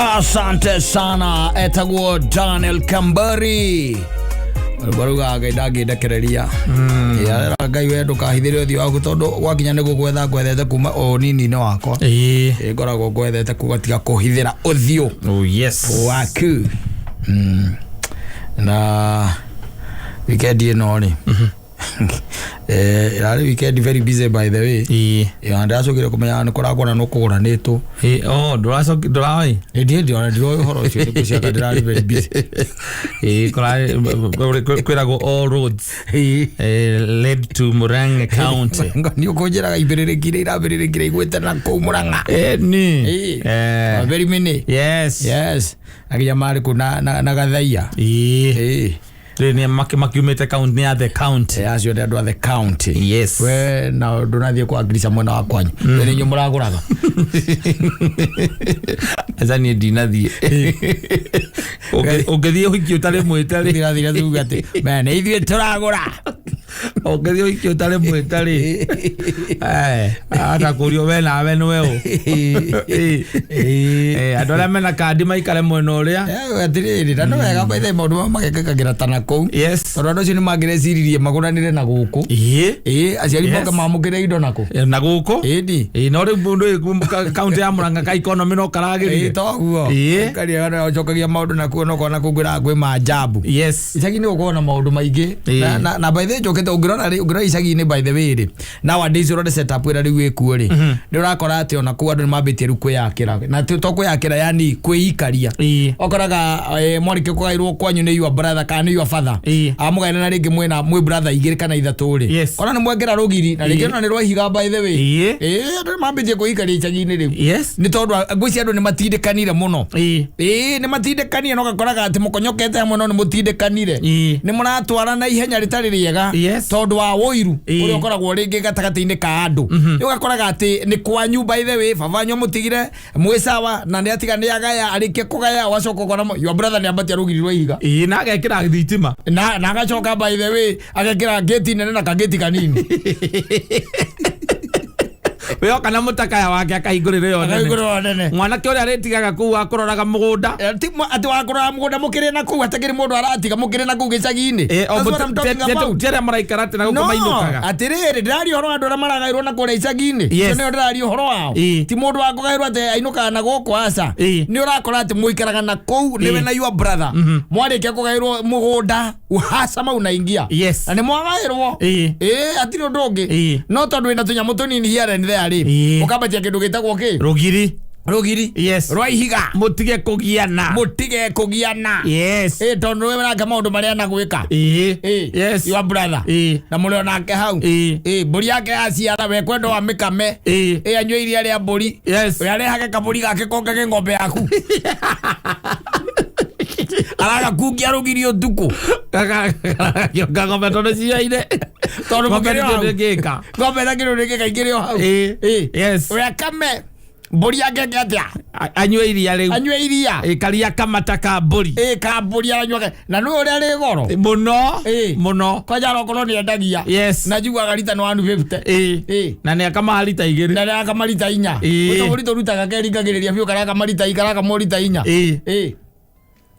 Asante sana, etagwo Daniel Kambari. Rwĩmbo rugaga Ngai ndangĩndekereria. Arera Ngai we ndũkahithĩre ũthiũ waku tondũ gwakinya nĩ gũgwetha ngwethete kuma ũnini-inĩ wakwa. Ĩĩ. Ĩ, ngoragwo ngwethete kũgatiga kũhithĩra ũthiũ Oh yes. waku. Na weekend ĩno rĩ, ĩrarĩ weekend very busy by the way. Ĩĩ. Ya, ndĩracokire kũmenya nĩ kũragũra nĩ kũgũranĩtwo. Ĩĩ, oh, ndũracoki ndũraoĩ. Ndiĩ ndiona ndiroĩ ũhoro ũcio nĩ kũciaka ndĩrarĩ very busy. Ĩĩ, kwĩragwo all roads led to Murang'a County. Nĩ ũkũnjĩraga ibĩrĩrĩkire irabĩrĩrĩkire igwĩte na kũu Mũrang'a. Ni. Ĩĩ. Very many. Yes. Yes. Aginya marĩ kũ na Gathaia. Ĩĩ. Ĩĩ. Rĩrĩ nĩ makiumĩte county nĩ ya the county. Ĩ, acio nĩ andũ a the county. Yes. We na ndũnathiĩ kwa Ngirica mwena wa kwanyu. We nĩ inyuĩ mũragũraga. Aca niĩ ndinathiĩ. Ũngĩthiĩ ũhiki ũtarĩ mwĩte rĩ. Ndĩrathire tuge atĩ me nĩ ithuĩ tũragũra. Ũngĩthiĩ ũhiki ũtarĩ mwĩte rĩ. Atakũrio we nawe nĩwe ũ. Ĩĩ. Andũ arĩa mena kandi maikare mwena ũrĩa. Atĩrĩrĩ, na nĩ wega by the way maũndũ mamwe magekĩkagĩra ta na kũu. Yes. Tondũ andũ acio nĩ mangĩreciririe magũranĩre na gũkũ. Ĩĩ. Ĩĩ, aciari Yes. moke mamũkĩre indo nakũ. Na gũkũ. Ĩni. Ĩĩ, no rĩu mũndũ ũyũ kaunti ya Murang'a ka economy no karagĩrire. Ĩĩ, toguo. Ĩĩ. Karia ũcokagia maũndũ nakuo no kona kũu kwĩraga kwĩ maajabu. Yes. Icagi-inĩ gũkoragwo na maũndũ maingĩ. Ĩĩ. Na by the way njũkĩte ũngĩrora rĩ, ũngĩrora icagi-inĩ by the way rĩ, nowadays ũrore setup ĩrĩa rĩu ĩkuo rĩ, nĩ ũrakora atĩ ona kũu andũ nĩ mambĩtie rĩu kwĩyakĩra. Na to kwĩyakĩra yani kwĩikaria. Ĩĩ. Ũkoraga mwarĩkia kũgaĩrwo kwanyu nĩ your brother kana nĩ your father. Ĩĩ. Amũgaĩra na rĩngĩ mwĩna mwĩ brother igĩrĩ kana ithatũ rĩ. Yes. Ona nĩ mwekĩra rũgiri na rĩngĩ Ĩĩ. ona nĩ rwa ihiga by the way. Ĩĩ. Ĩĩ, andũ nĩ mambĩtie kwĩikaria icagi-inĩ rĩu. Yes. Nĩ tondũ ngwĩciria andũ nĩ matindĩkanire mũno. Ĩĩ. Ĩĩ, nĩ matindĩkanire no gakoraga atĩ mũkonyokete hamwe no nĩ mũtindĩkanire. Ĩĩ. Nĩ mũratwara na ihenya rĩtarĩ rĩega. Yes. Tondũ wa ũiru Ĩĩ. ũrĩa ũkoragwo rĩngĩ gatagatĩ-inĩ ka andũ. Rĩu ũgakoraga atĩ nĩ kwanyu by the way, baba wanyu amũtigire mwĩ sawa na nĩ atiga nĩ agaya, arĩkia kũgaya ũgacoka ũkona your brother nĩ ambatia rũgiri rwa ihiga. Ĩĩ, na agekĩra thitima. Na agacoka by the way agekĩra ngĩti nene na kangĩti kanini. We oka na mũtakaya wake akahingũrĩra ĩyo nene. Akahingũrĩra nene. Mwanake ũrĩa arĩtigaga kũu wa kũroraga mũgũnda. Atĩ wa kũrora mũgũnda mũkĩrĩ na kũu atakĩrĩ mũndũ aratiga mũkĩrĩ na kũu gĩcagi-inĩ. Ĩĩ, o That's what I'm talking about. ti arĩa maraikara atĩ na gũkũ No, mainũkaga. atĩrĩrĩ ndĩraria ũhoro wa andũ arĩa maragaĩrwo na kũrĩa icagi-inĩ. Yes. Ũcio nĩo ndĩraria ũhoro wao. Ĩĩ. Ti mũndũ wa kũgaĩrwo atĩ ainũkaga na gũkũ aca. Ĩĩ. Nĩ ũrakora atĩ mũikaraga na kũu nĩwe Ĩĩ. na your brother. Mwarĩkia kũgaĩrwo mũgũnda uhasama unaingia. Yes. Na nĩ mwagaĩrwo. Ĩĩ. Ĩĩ, hatirĩ ũndũ ũngĩ. Ĩĩ. No tondũ wĩna tũnyamũ tũnini here and there rĩ, Ĩĩ. ũkambatia kĩndũ gĩtagwo kĩ? Rũgiri. Rũgiri. Yes. Rwa ihiga. Mũtige kũgiana. Mũtige kũgiana. Yes. Ĩĩ, tondũ nĩwe nake maũndũ marĩa anagwĩka. Ĩĩ. Ĩĩ. Yes. Your brother. Ĩĩ. Na mũrĩ onake hau. Ĩĩ. Ĩĩ, mbũri yake yaciara we kwenda wamĩkame. Ĩĩ. Ĩĩ, anyue iria rĩa mbũri. Yes. We arehage kabũri gake kongage ng'ombe yaku. Aragakungia rũgiri ũtukũ. Gakĩonga ng'ombe tondũ ciaire. Tondũ Ng'ombe mũkĩrĩ o nĩ hau. kĩndũ ĩngĩka. Ng'ombe na kĩndũ rĩngĩ kaingĩrĩ o hau. Ĩĩ. Ĩĩ. Yes. We akame mbũri yake eke atĩa? Anyue iria rĩu. Anyue iria. Ĩĩ, karia kamata ka mbũri. Ĩĩ, ka mbũri aranyua. Na nĩ ũrĩa rĩ goro. Mũno. Ĩĩ. Mũno. Kwanja arokorwo nĩ endagia. Yes. Na njiguaga rita nĩ 150. Ĩĩ. Ĩĩ. Na nĩ akamaga rita igĩrĩ. Na nĩ akama rita inya. Ĩĩ. Tũbũri tũrutaga keringagĩrĩria biũ karakama rita karakama rita inya. Ĩĩ. Ĩĩ.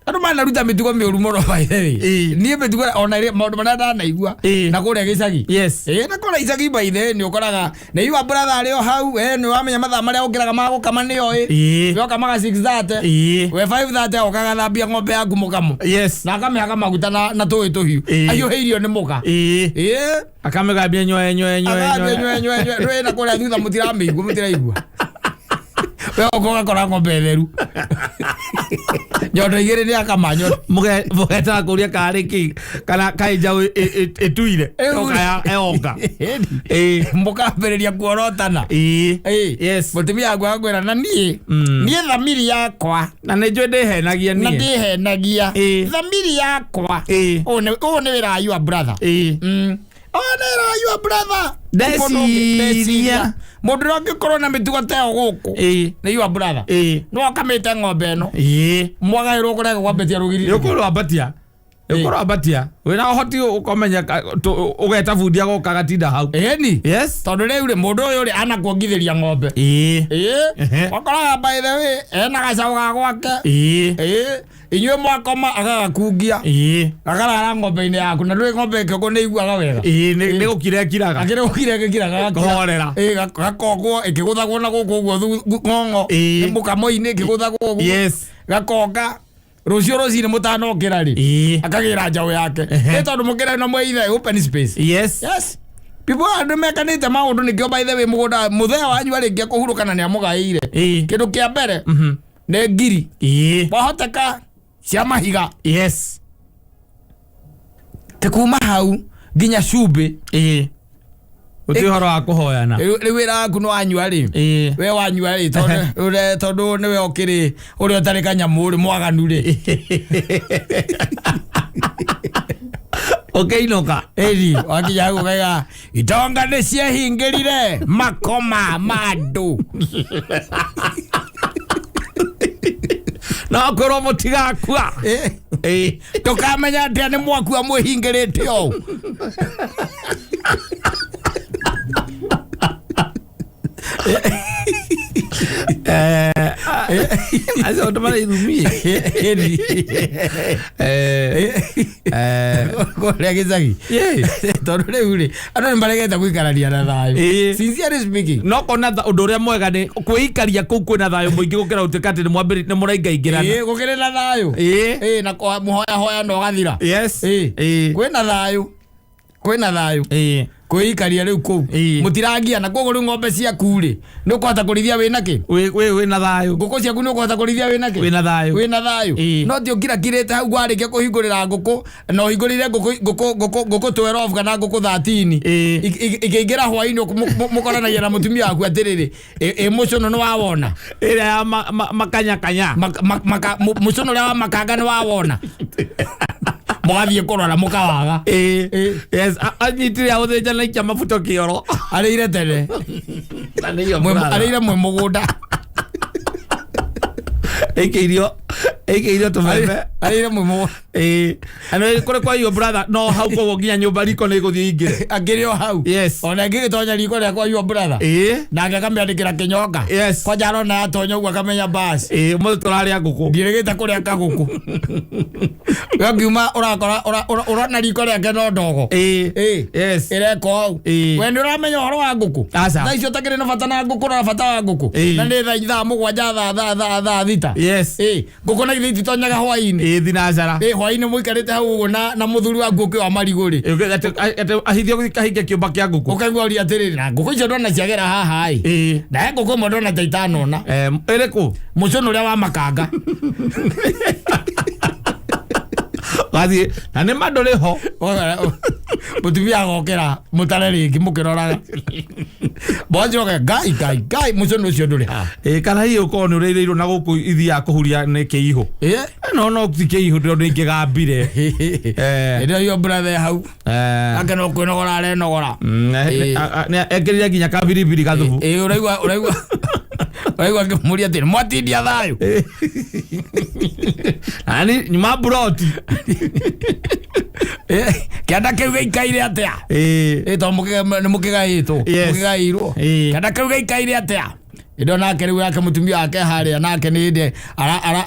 Andũ manaruta mĩtugo mĩũru mũno by the way. Ĩĩ. Niĩ mĩtugo ona maũndũ marĩa ndanaigua Ĩĩ. na kũrĩa gĩcagi. Yes. Ĩĩ, na kũrĩa icagi by the way nĩ ũkoraga nĩ your brother arĩ o hau, nĩ wamenya mathaa marĩa ũkĩraga ma gũkama nĩo ĩ. Ĩĩ. We ũkamaga 6:30. Ĩĩ. We 5:30 okaga thambia ng'ombe yaku mũkamo. Yes. Na akamĩhaka maguta na tũĩ tũhiũ. Ĩĩ. Ahiũhĩirio nĩ mũka. Ĩĩ. Ĩĩ. Akamĩgambia nywe nywe nywe Agambia nywe. nywe nywe nywe. Ndũĩ na kũrĩa thutha mũtiramĩigua mũtiraigua. We ũka ũgakora ng'ombe theru. Nyondo igĩrĩ nĩ akama nyondo. Mũgetaga kũria karĩ kĩ kana kaĩ njaũ ĩtuire. Ĩoka eonga. Ĩĩ. Mũkambĩrĩria kuorotana. Ĩĩ. Ĩĩ. Yes. Mũtumia waku agakwĩra na niĩ niĩ thamiri yakwa Na nĩ njũĩ ndĩhenagia na niĩ. ndĩhenagia. Ĩĩ. Thamiri yakwa. Ĩĩ. Ũũ nĩ wĩra wa your brother. Ĩĩ. Ũyũ nĩ wĩra wa your brother. Ndeciria. Ndeciria. Mũndũ ũrĩa ũngĩkorwo na mĩtugo ta ĩyo gũkũ Ĩĩ. nĩ your brother. Ĩĩ. Nĩ wakamĩte ng'ombe ĩno. Ĩĩ. Mwagaĩrwo kũrĩa gwambatia rũgiri. Nĩ ũkũrwambatia. Ũkorwo ambatia wĩna ũhoti ũkamenya ũgeta bundi agoka agatinda hau. Ĩni. Yes. Tondũ rĩu rĩ, mũndũ ũyũ rĩ, anakuongithĩria ng'ombe. Ĩĩ. Ĩĩ. Wakoraga, by the way, ena gacaũ ga gwake. Ĩĩ, inyuĩ mwakoma agagakungia. Gakarara ng'ombe-inĩ yaku, na ndũĩ ng'ombe ĩkĩongwo nĩ iguaga wega. Ĩĩ, nĩ gũkira ĩkiraga. Akĩrĩ gũkira ĩgĩkiraga. Kũhorera. Ĩĩ, gakongwo ĩkĩgũthagwo na gũkũ ũguo ng'ong'o. Nĩ mũkamo-inĩ ĩkĩgũthagwo ũguo. Gakonga rũciũ rũcinĩ mũtanokĩra rĩ, akagĩra njaũ yake. Ĩ tondũ mũkĩra na mweithe open space. Yes, people andũ mekanĩte maũndũ. Nĩkĩo, by the way, mũgũnda mũthee wanyu arĩkia kũhurũka na nĩ amũgaĩire, kĩndũ kĩa mbere nĩ ngiri, wahoteka cia mahiga. Te kuma hau nginya cumbĩ. Ĩĩ, gũtirĩ ũhoro wa kũhoyana. Rĩu wĩra waku nĩ wanyua rĩ, we wanyua rĩ, tondũ nĩwe ũkĩrĩ ũrĩa ũtarĩ kanyamũ rĩ, mwaganu rĩ. Ũkĩinũka. Ĩri wakinya hau ũkaiga itonga nĩ ciehingĩrire makoma ma andũ. No kwĩrwo mũtigakua. Tũkamenya atĩa nĩ mwakua mwĩhingĩrĩte ũũ? Acio andũ marĩithumie. Kũrĩa gĩcagi, tondũ rĩu rĩ, andũ nĩ maregete gũikarania na thayũ. Sincerely speaking. No kona ũndũ ũrĩa mwega nĩ kwĩikaria kũu kwĩna thayũ mũingĩ gũkĩra gũtuĩka atĩ nĩ mũraingaingĩrana. Ĩĩ, gũkĩrĩ na thayũ. Ĩĩ, na mũhoyahoya na ũgathira. Kwĩna thayũ, kwĩna thayũ kwĩikaria rĩu kũu. Mũtirangiana, koguo rĩu ng'ombe ciaku rĩ, nĩ ũkũhota kũrĩithia wĩna kĩ? Wĩna thayũ. Ngũkũ ciaku nĩ ũkũhota kũrĩithia wĩna kĩ? Wĩna thayũ. Wĩna thayũ. No ti ũkirakirĩte hau warĩkia kũhingũrĩra ngũkũ na ũhingũrĩire ngũkũ 12 kana ngũkũ 13. Ikĩingĩra hwainĩ, mũkoranagia na mũtumia waku atĩrĩrĩ, ĩ mũcũnũ nĩ wawona? Ĩrĩa ya makanyakanya. Mũcũnũ ũrĩa wa makanga nĩ wawona? Mũgathiĩ kũrora mũkawaga. Yes, anyitire agũthĩnja na ikia mabuto kĩoro. Arĩire tene. Na nĩyo brother. Arĩire mwĩ mũgũnda. Ĩkĩirio tũbebe. Arĩire mwĩ mũgũnda. Ĩĩ, na kũrĩ kwa iyo brother no hau, koguo nginya nyũmba riko nĩ ĩgũthiĩ ingĩre. Akĩrĩ o hau. Ona ĩngĩgĩtonya riko rĩa kwa your brother, nake akamĩandĩkĩra kĩnyonga. Kwanja arona yatonya ũguo akamenya basi. Ĩĩ, ũmũthĩ tũrarĩa ngũkũ. Ndiĩrĩgĩte kũrĩa kagũkũ. We ũngiuma ũrakora ũrona riko rĩake no ndogo. Ĩreka ũũ. We nĩ ũramenya ũhoro wa ngũkũ? Aca. Thaa icio ũtakĩrĩ na bata na ngũkũ, na bata wa ngũkũ. Na nĩ thaa 7, thaa 6. Ngũkũ na githĩ ititonyaga hwainĩ? Ĩĩ, thinacara. Ĩ, hwainĩ mũikarĩte hau ũguo na mũthuri waku ũkĩ wa marigũ rĩ, Atĩ ahithio kahinge kĩũmba kĩa ngũkũ. Ũkaigua ũria atĩrĩrĩ, na ngũkũ icio ndona ciagera haha ĩ, na he ngũkũ ĩmwe ndona ta itanona. Ĩrĩkũ? Mũcũnũ ũrĩa wa makanga. Gathiĩ na nĩ ma ndũrĩ ho. Mũtumia agokĩra mũtare rĩngĩ mũkĩroraga mwanjoke, ngai ngai ngai, mũcũnũ ũcio ndũrĩ haha. Ĩĩ, kana hihi ũkorwo nĩ ũrĩirĩirwo na gũkũ ithiaga kũhuria nĩ kĩihũ. No ti kĩihũ, ndĩrona ingĩgambire. Ĩrĩa yo brother hau ake no kwĩnogora arenogora. Ekĩrire nginya kabiribiri gathubu. Ĩ, ũraigua ngĩmũria atĩrĩ, mwatindia thayũ? Nani nyuma mburoti. Kĩanda kĩu gĩikaire atĩa? Ĩ, tondũ nĩ mũkĩgaĩtwo. Mũkĩgaĩirwo. Kĩanda kĩu gĩikaire atĩa? Ĩndo nake rĩu yake mũtumia wake harĩa nake nĩ hĩndĩ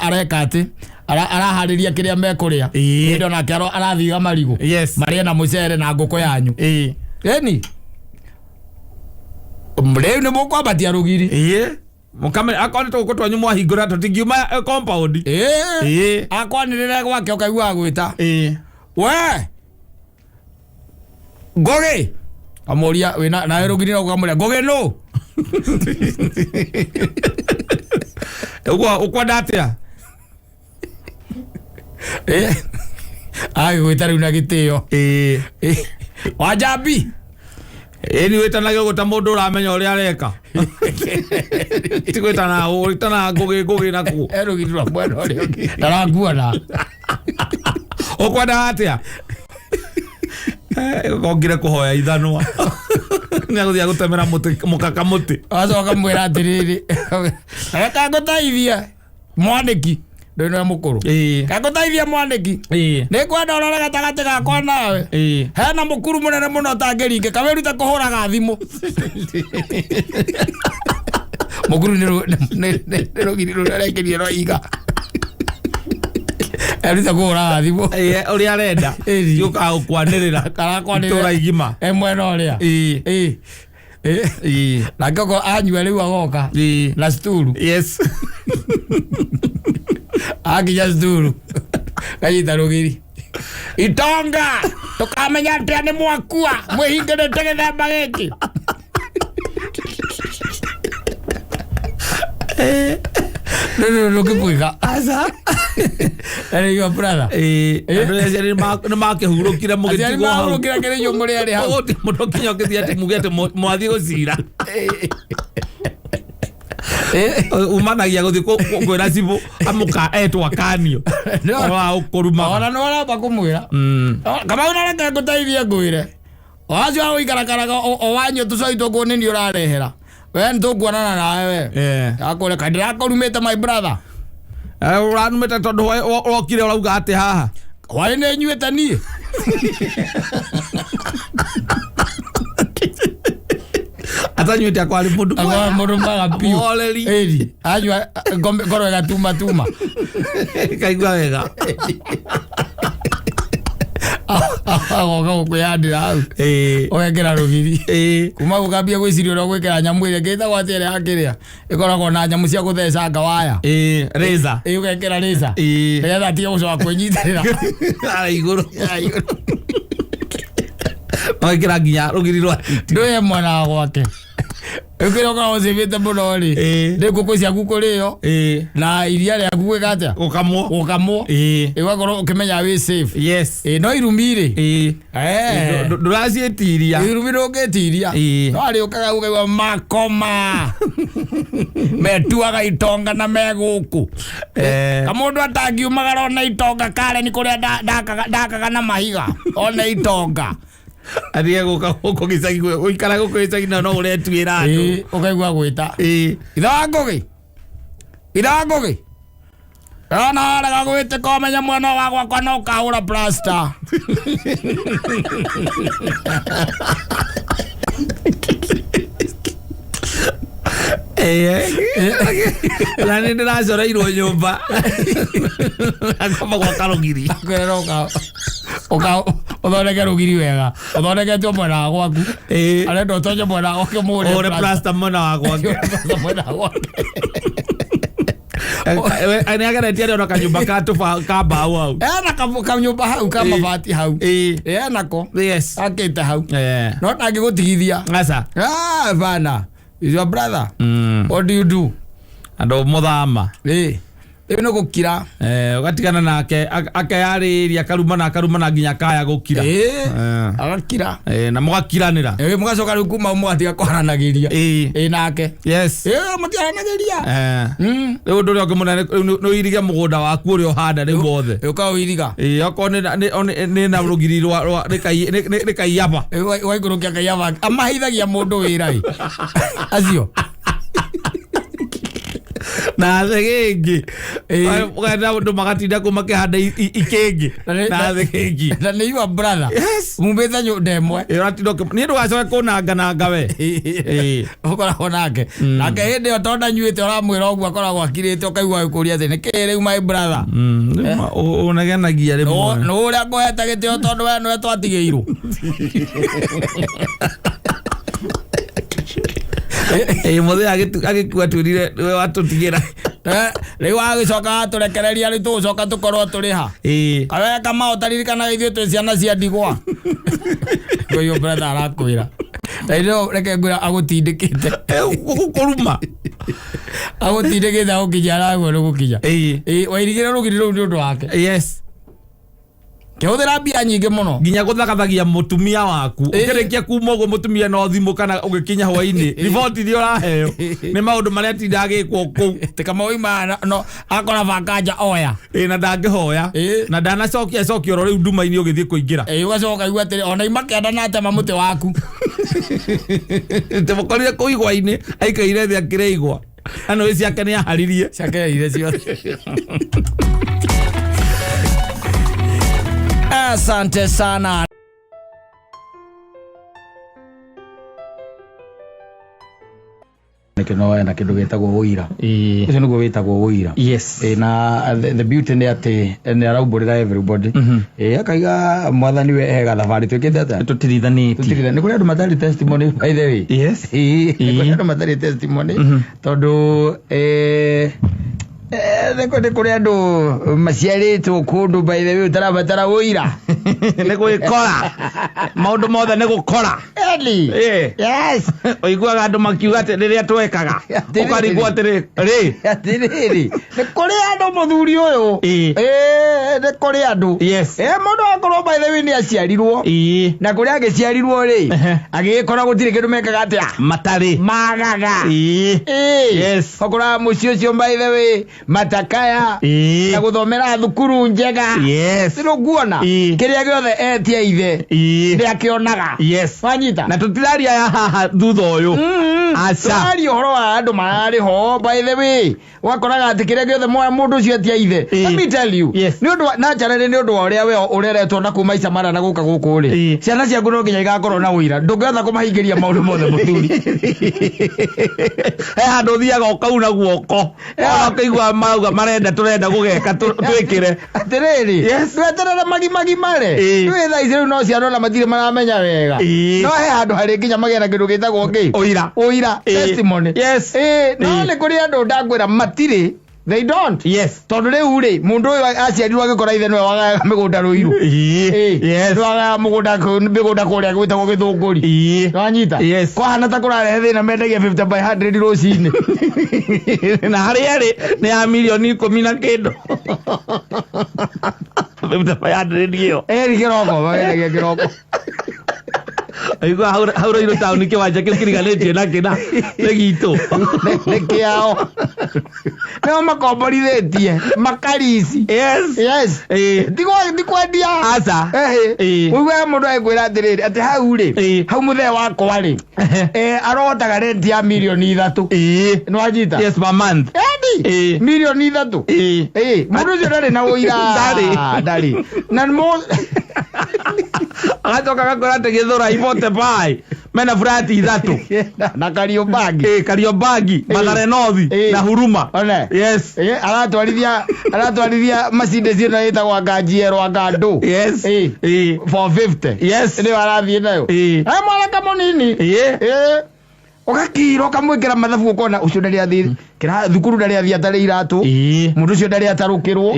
areka atĩ araharĩria kĩrĩa mekũrĩa. Ĩndo nake arathiga marigũ marĩe na mũcere na ngũkũ yanyu. Ĩni rĩu nĩ mũkwambatia rũgiri. Ĩĩ, mũkame akorwo nĩ tũgũkũ twanyu mwahingũra tũtingiuma compound. Akwanĩrĩre gwake ũkaigua agwĩta, we ngũgĩ, kamũria wĩna nawe rũgiri no ũkamũria ngũgĩ nũ. Ũguo ũkwenda atĩa? Agĩgwĩta rĩu na gĩtĩo. Wanjambi. Ĩĩ, nĩ wĩtanage ũguo ta mũndũ ũramenya ũrĩa areka, ti gwĩtana wĩtana ngũgĩ ngũgĩ nakuo. E rũgiri rwa mwena ũrĩa ũngĩ ndarakuona. Ũkwenda atĩa? Ongire kũhoya ithanwa nĩ agũthiĩ gũtemera mũtĩ mũkaka mũtĩ. Wacoka mwĩra atĩrĩrĩ, reka ngũteithie mwanĩki. Ndũĩ nĩwe mũkũrũ. Ĩĩ. Kangũteithie mwanĩki. Ĩĩ. Nĩ ngwenda ũrore gatagatĩ gakwa nawe. Ĩĩ. Hena mũkuru mũnene mũno ũtangĩringĩka, wĩrute kũhũraga thimũ. Mũkuru nĩ nĩ rũgiri rũrĩa arekĩrire rwa iga. Erute kũhũraga thimũ. Ĩĩ, ũrĩa arenda. Ĩĩ. Gĩũkaga gũkwanĩrĩra. Karakwanĩrĩra. Itũũra igima. E mwena ũrĩa. Ĩĩ. Ĩĩ. Ĩĩ. Ĩĩ. Nake okorwo anyua rĩu agoka Ĩĩ. na sturu. Yes. Akinya sturu. Kanyita rũgiri. Itonga tũkamenya atĩa nĩ mwakua mwĩhingĩrĩte gĩthemba gĩkĩ. Rĩu rũkĩbwĩka. Aca. Rĩu your brother. Ĩĩ. Andũ aciari nĩ makĩhurũkire Aciari mũgĩtigwo hau. mahurũkire kĩrĩ nyũngũ rĩarĩ hau. Ũguo ti mũndũ kinya ũkĩthiĩ atĩ muge atĩ mwathiĩ gũcira. Umanagia gũthiĩ kwĩra cibũ amũka etwo akanio. No. Ũhoro wa gũkũrumaga. Ona nĩ waramba kũmwĩra. Kamau na reke ngũteithie ngwĩre. O acio a gũikarakaraga o wanyua tũcai tũkũ nĩ niĩ ũrarehera. We nĩ tũkuonana nawe we. Eh. Akũre kaĩ ndĩrakũrumĩte my brother. Eh, ũranumĩte tondũ ũrokire ũrauga atĩ haha. Hwaĩ nĩ nyuĩte niĩ. Atanyuĩte akwarĩ mũndũ Akwa mũndũ mwega biũ. Mũhoreri. Ĩri. Anyua ngoro ĩgatuma tuma. Kaigua wega. Agoka gũkwĩyandĩra hau. Ĩĩ. Ũgekĩra rũgiri. Ĩĩ. Kuma gũkambia gwĩciria ũrĩa ũgwĩkĩra nyamũ ĩrĩa ĩngĩ ĩtagwo atĩa ĩrĩa ya kĩrĩa ĩkoragwo na nyamũ cia gũthecanga waya. Ĩĩ. Razor. Ĩĩ ũgekĩra rĩca. Ĩĩ. Nĩgetha atige gũcoka kwĩnyitĩrĩra. Ara igũrũ. Magekĩra nginya rũgiri rwa Ndũye mwena wa gwake. Ũkĩrĩa ũkoragwo ũcĩbĩte mũno rĩ. Ĩĩ. Nĩ ngũkũ ciaku kũrĩo Ĩĩ. na iria rĩaku gwĩka atĩa? Gũkamwo. Gũkamwo. Ĩĩ. Ĩ ũgakorwo ũkĩmenya wĩ safe. Yes. Ĩ no irumi rĩ. Ĩĩ. Eh. Ndũraciĩtiria. Irumi ndũngĩtiria. Ĩĩ. No arĩũkaga ũkaigua makoma. Metuaga itonga na me gũkũ. Eh. Kamũndũ atangiumagara ona itonga Karen kũrĩa ndakaga na mahiga ona itonga. Atige gũka gũkũ gĩcagi gũikara gũkũ gĩcagi na no ũretuĩra andũ. Ĩĩ ũkaigua gwĩta. Ĩĩ. Ithe wa Ngũgĩ. Ithe wa Ngũgĩ. Ndona warega gwĩtĩka ũmenye mwena wa gwakwa no ũkahũra plaster. Ĩĩ. Na nĩ ndĩracoreirwo nyũmba. Ngomba gwaka rũgiri. Kwĩrera ũka ũthondeke rũgiri wega. Ũthondeketwo mwena wa gwaku. Ĩĩ. Arenda ũtonye mwena wa gwake mũhũre Ũhũre plaster mwena wa gwake. plaster mwena wa gwake. Nĩ ageretie arĩ ona kanyũmba ka tũba ka mbaũ hau. Ena kanyũmba hau ka Ĩĩ. mabati hau. Ĩĩ. Enako. Yes. Akĩte hau. Eh. No ndangĩgũtigithia. Aca. Ah, bana. Is your brother. What do you do? Andũ mũthama. Ĩĩ. Rĩu nĩ gũkira. Eh, ũgatigana nake akeyarĩria akarumana akarumana nginya kaya gũkira. Ĩĩ. Eh. Agakira. Eh, na mũgakiranĩra. Ĩĩ mũgacoka rĩu kuma mũgatiga kwaranagĩria. Ĩĩ. Ĩĩ nake. Yes. Ĩĩ mũtiaranagĩria. Eh. Mm. Rĩu ũndũ ũrĩa ũngĩ mũnene rĩu nĩ ũirige mũgũnda waku ũrĩa ũhanda rĩu wothe. Ũkaũiriga. Ĩĩ, okorwo nĩ na rũgiri rwa nĩ kaiyaba. Waikũrũkia kaiaba. Amaheithagia mũndũ wĩra ĩ. Acio. Na thĩgĩngĩ. Ĩĩ. Ũgenda andũ magatinda kũu makĩhanda ikĩngĩ. Na thĩgĩngĩ. Na nĩ your brother. Yes. Mumĩte nyũmba ĩmwe. Ĩĩ, ũratinda niĩ ndũgacoke kũnangananga we. Ĩĩ. Ũkoragwo nake. Nake hĩndĩ ĩyo tondũ ndanyuĩte ũramwĩra ũguo akoragwo akirĩte ũkaigua agĩkũria atĩ nĩkĩĩ rĩu my brother. Ũnegenagia rĩmwe. Nĩ ũrĩa ngũhete gĩtĩo tondũ we nĩwe twatigĩirwo. Ĩĩ, mũthee agĩkua twĩrire nĩwe watũtigĩra. Rĩu agĩcoka atũrekereria rĩu tũgũcoka tũkorwo tũrĩ ha. Ĩĩ. Kawe Kamau taririkanaga ithuĩ twĩ ciana cia ndigwa. Ũyũ brother arakwĩra. Na ĩno reke ngwĩra agũtindĩkĩte. Gũkũruma. Agũtindĩkĩte agũkinyia harĩa nĩ gũkinya. Ĩĩ. Ĩĩ wairigĩre rũgiri rũu nĩ ũndũ wake. Yes. Kĩhũthĩra mbia nyingĩ mũno. Nginya gũthagathagia mũtumia waku. Ĩĩ. Ũkĩrĩkia kuma ũguo mũtumia no thimũ kana ũgĩkinya hwainĩ. Riboti iria ũraheo nĩ maũndũ marĩa atinda agĩkwo kũu. Ti Kamau oima no akora banganja oya. Ĩĩ, na ndangĩhoya. Ĩĩ. Na ndanacokia acokia oro rĩu nduma-inĩ ũgĩthiĩ kũingĩra. Ĩĩ ũgacoka ũkaigua atĩrĩ ona ima kĩanda na atema mũtĩ waku. Tũmũkorire kũu igwa-inĩ aikaire thĩ akĩrĩa igwa. Na nä ciake nä aharirie. Ciake ire ciothe. Asante sana. Nĩkĩo no wena kĩndũ gĩtagwo ũira. Ũcio nĩguo wĩtagwo ũira. Yes. Ĩ, na the beauty nĩ atĩ nĩ araumbũrĩra everybody. Ĩ, akaiga mwathani we ega thabarĩ twĩkĩte atĩa? Tũtirithanĩtie. Tũtirĩ, nĩ kũrĩ andũ matarĩ testimony, by the way. Yes. Ĩ, nĩ kũrĩ andũ matarĩ testimony tondũ nĩ kũrĩ andũ maciarĩtwo kũndũ, by the way, ũtarabatara ũira. Nä gwä kora maå ndå mothe nä gå kora. Eli. Yes. Ũiguaga andũ makiuga atĩ rĩrĩa twekaga Atĩrĩrĩ. ũkarigwo atĩrĩ rĩ. Atĩrĩrĩ, nĩ kũrĩ andũ, mũthuri ũyũ. Ĩ, nĩ kũrĩ andũ. Ĩ, mũndũ akorwo, by the way, nĩ aciarirwo na kũrĩa agĩciarirwo rĩ, agĩgĩkora gũtirĩ kĩndũ mekaga atĩa. Matarĩ. Magaga. Ĩ. Ũkoraga mũciĩ ũcio, by the way, matakaya na gũthomera thukuru njega. Nĩũkuona kĩrĩa gĩothe etia ithe nĩ akĩonaga. Wanyita? Na tũtiraria ya haha thutha ũyũ. Aca. Tũraria ũhoro wa andũ mararĩ ho, by the way, wakoraga atĩ kĩrĩa gĩothe mũndũ ũcio etia ithe. Let me tell you, nĩ ũndũ wa naturally, nĩ ũndũ wa ũrĩa we ũreretwo na kuma Icamara na gũka gũkũ rĩ, ciana ciaku no nginya igakorwo na ũira. Ndũngĩhota kũmahingĩria maũndũ mothe, mũthuri. He handũ ũthiaga ũkauna guoko ona ũkaigua marauga marenda tũrenda gũgeka twĩkĩre. Atĩrĩrĩ, ndweterere magimagimare. Rĩu thaa ici rĩu no ciana ona matirĩ maramenya wega. No he handũ harĩ nginya magĩe na kĩndũ gĩtagwo kĩ? Ũira. Ũira. Testimony. Ĩ, no nĩ kũrĩ andũ ndakwĩra matirĩ, they don't. Tondũ rĩu rĩ, mũndũ ũyũ aciarirwo agĩkora ithe nĩwe wagayaga mĩgũnda Rũirũ. Ĩ, nĩwe wagayaga mũgũnda mĩgũnda kũrĩa gwĩtagwo Gĩthũngũri. Wanyita? Yes. Kwahana ta kũrarehe thĩna mendagia 50 by 100 rũcinĩ. Na harĩa ĩrĩ nĩ ya mirioni 10 na kĩndũ 500 ĩyo. Eri kĩroko magendagia kĩroko. Aigua hau Rũirũ taũni kĩwanja kĩu kĩriganĩtie na kĩna nĩ gitũ. Nĩ kĩao, nĩo makomborithĩtie makarici. Yes. Tikwendia. Aca. Ehe. Ũiguaga mũndũ agĩkwĩra atĩrĩrĩ, atĩ hau rĩ, hau mũthee wakwa rĩ, arotaga renti ya mirioni 3. Nĩwanyita? Yes, per month. Edi. Mirioni 3. Ĩ, mũndũ ũcio ndarĩ na ũira. Ndarĩ. Ndarĩ na Agacoka agakora atĩ Gĩthũrai bote bai mena burati ithatũ. Na Kariobangi. Ĩ, Kariobangi, Mathare North na Huruma. One. Yes. Ĩ, aratwarithia Mercedes ĩno ĩtagwo anga njiero anga ndũ. Ĩ. 450. Nĩyo arathiĩ nayo. He mwanake mũnini. Ĩ, ũgakira ũkamwĩkĩra mathabu ũkona ũcio ndarĩ athiĩ thukuru, ndarĩ athiĩ atarĩ iratũ. Mũndũ ũcio ndarĩ atarũkĩrwo.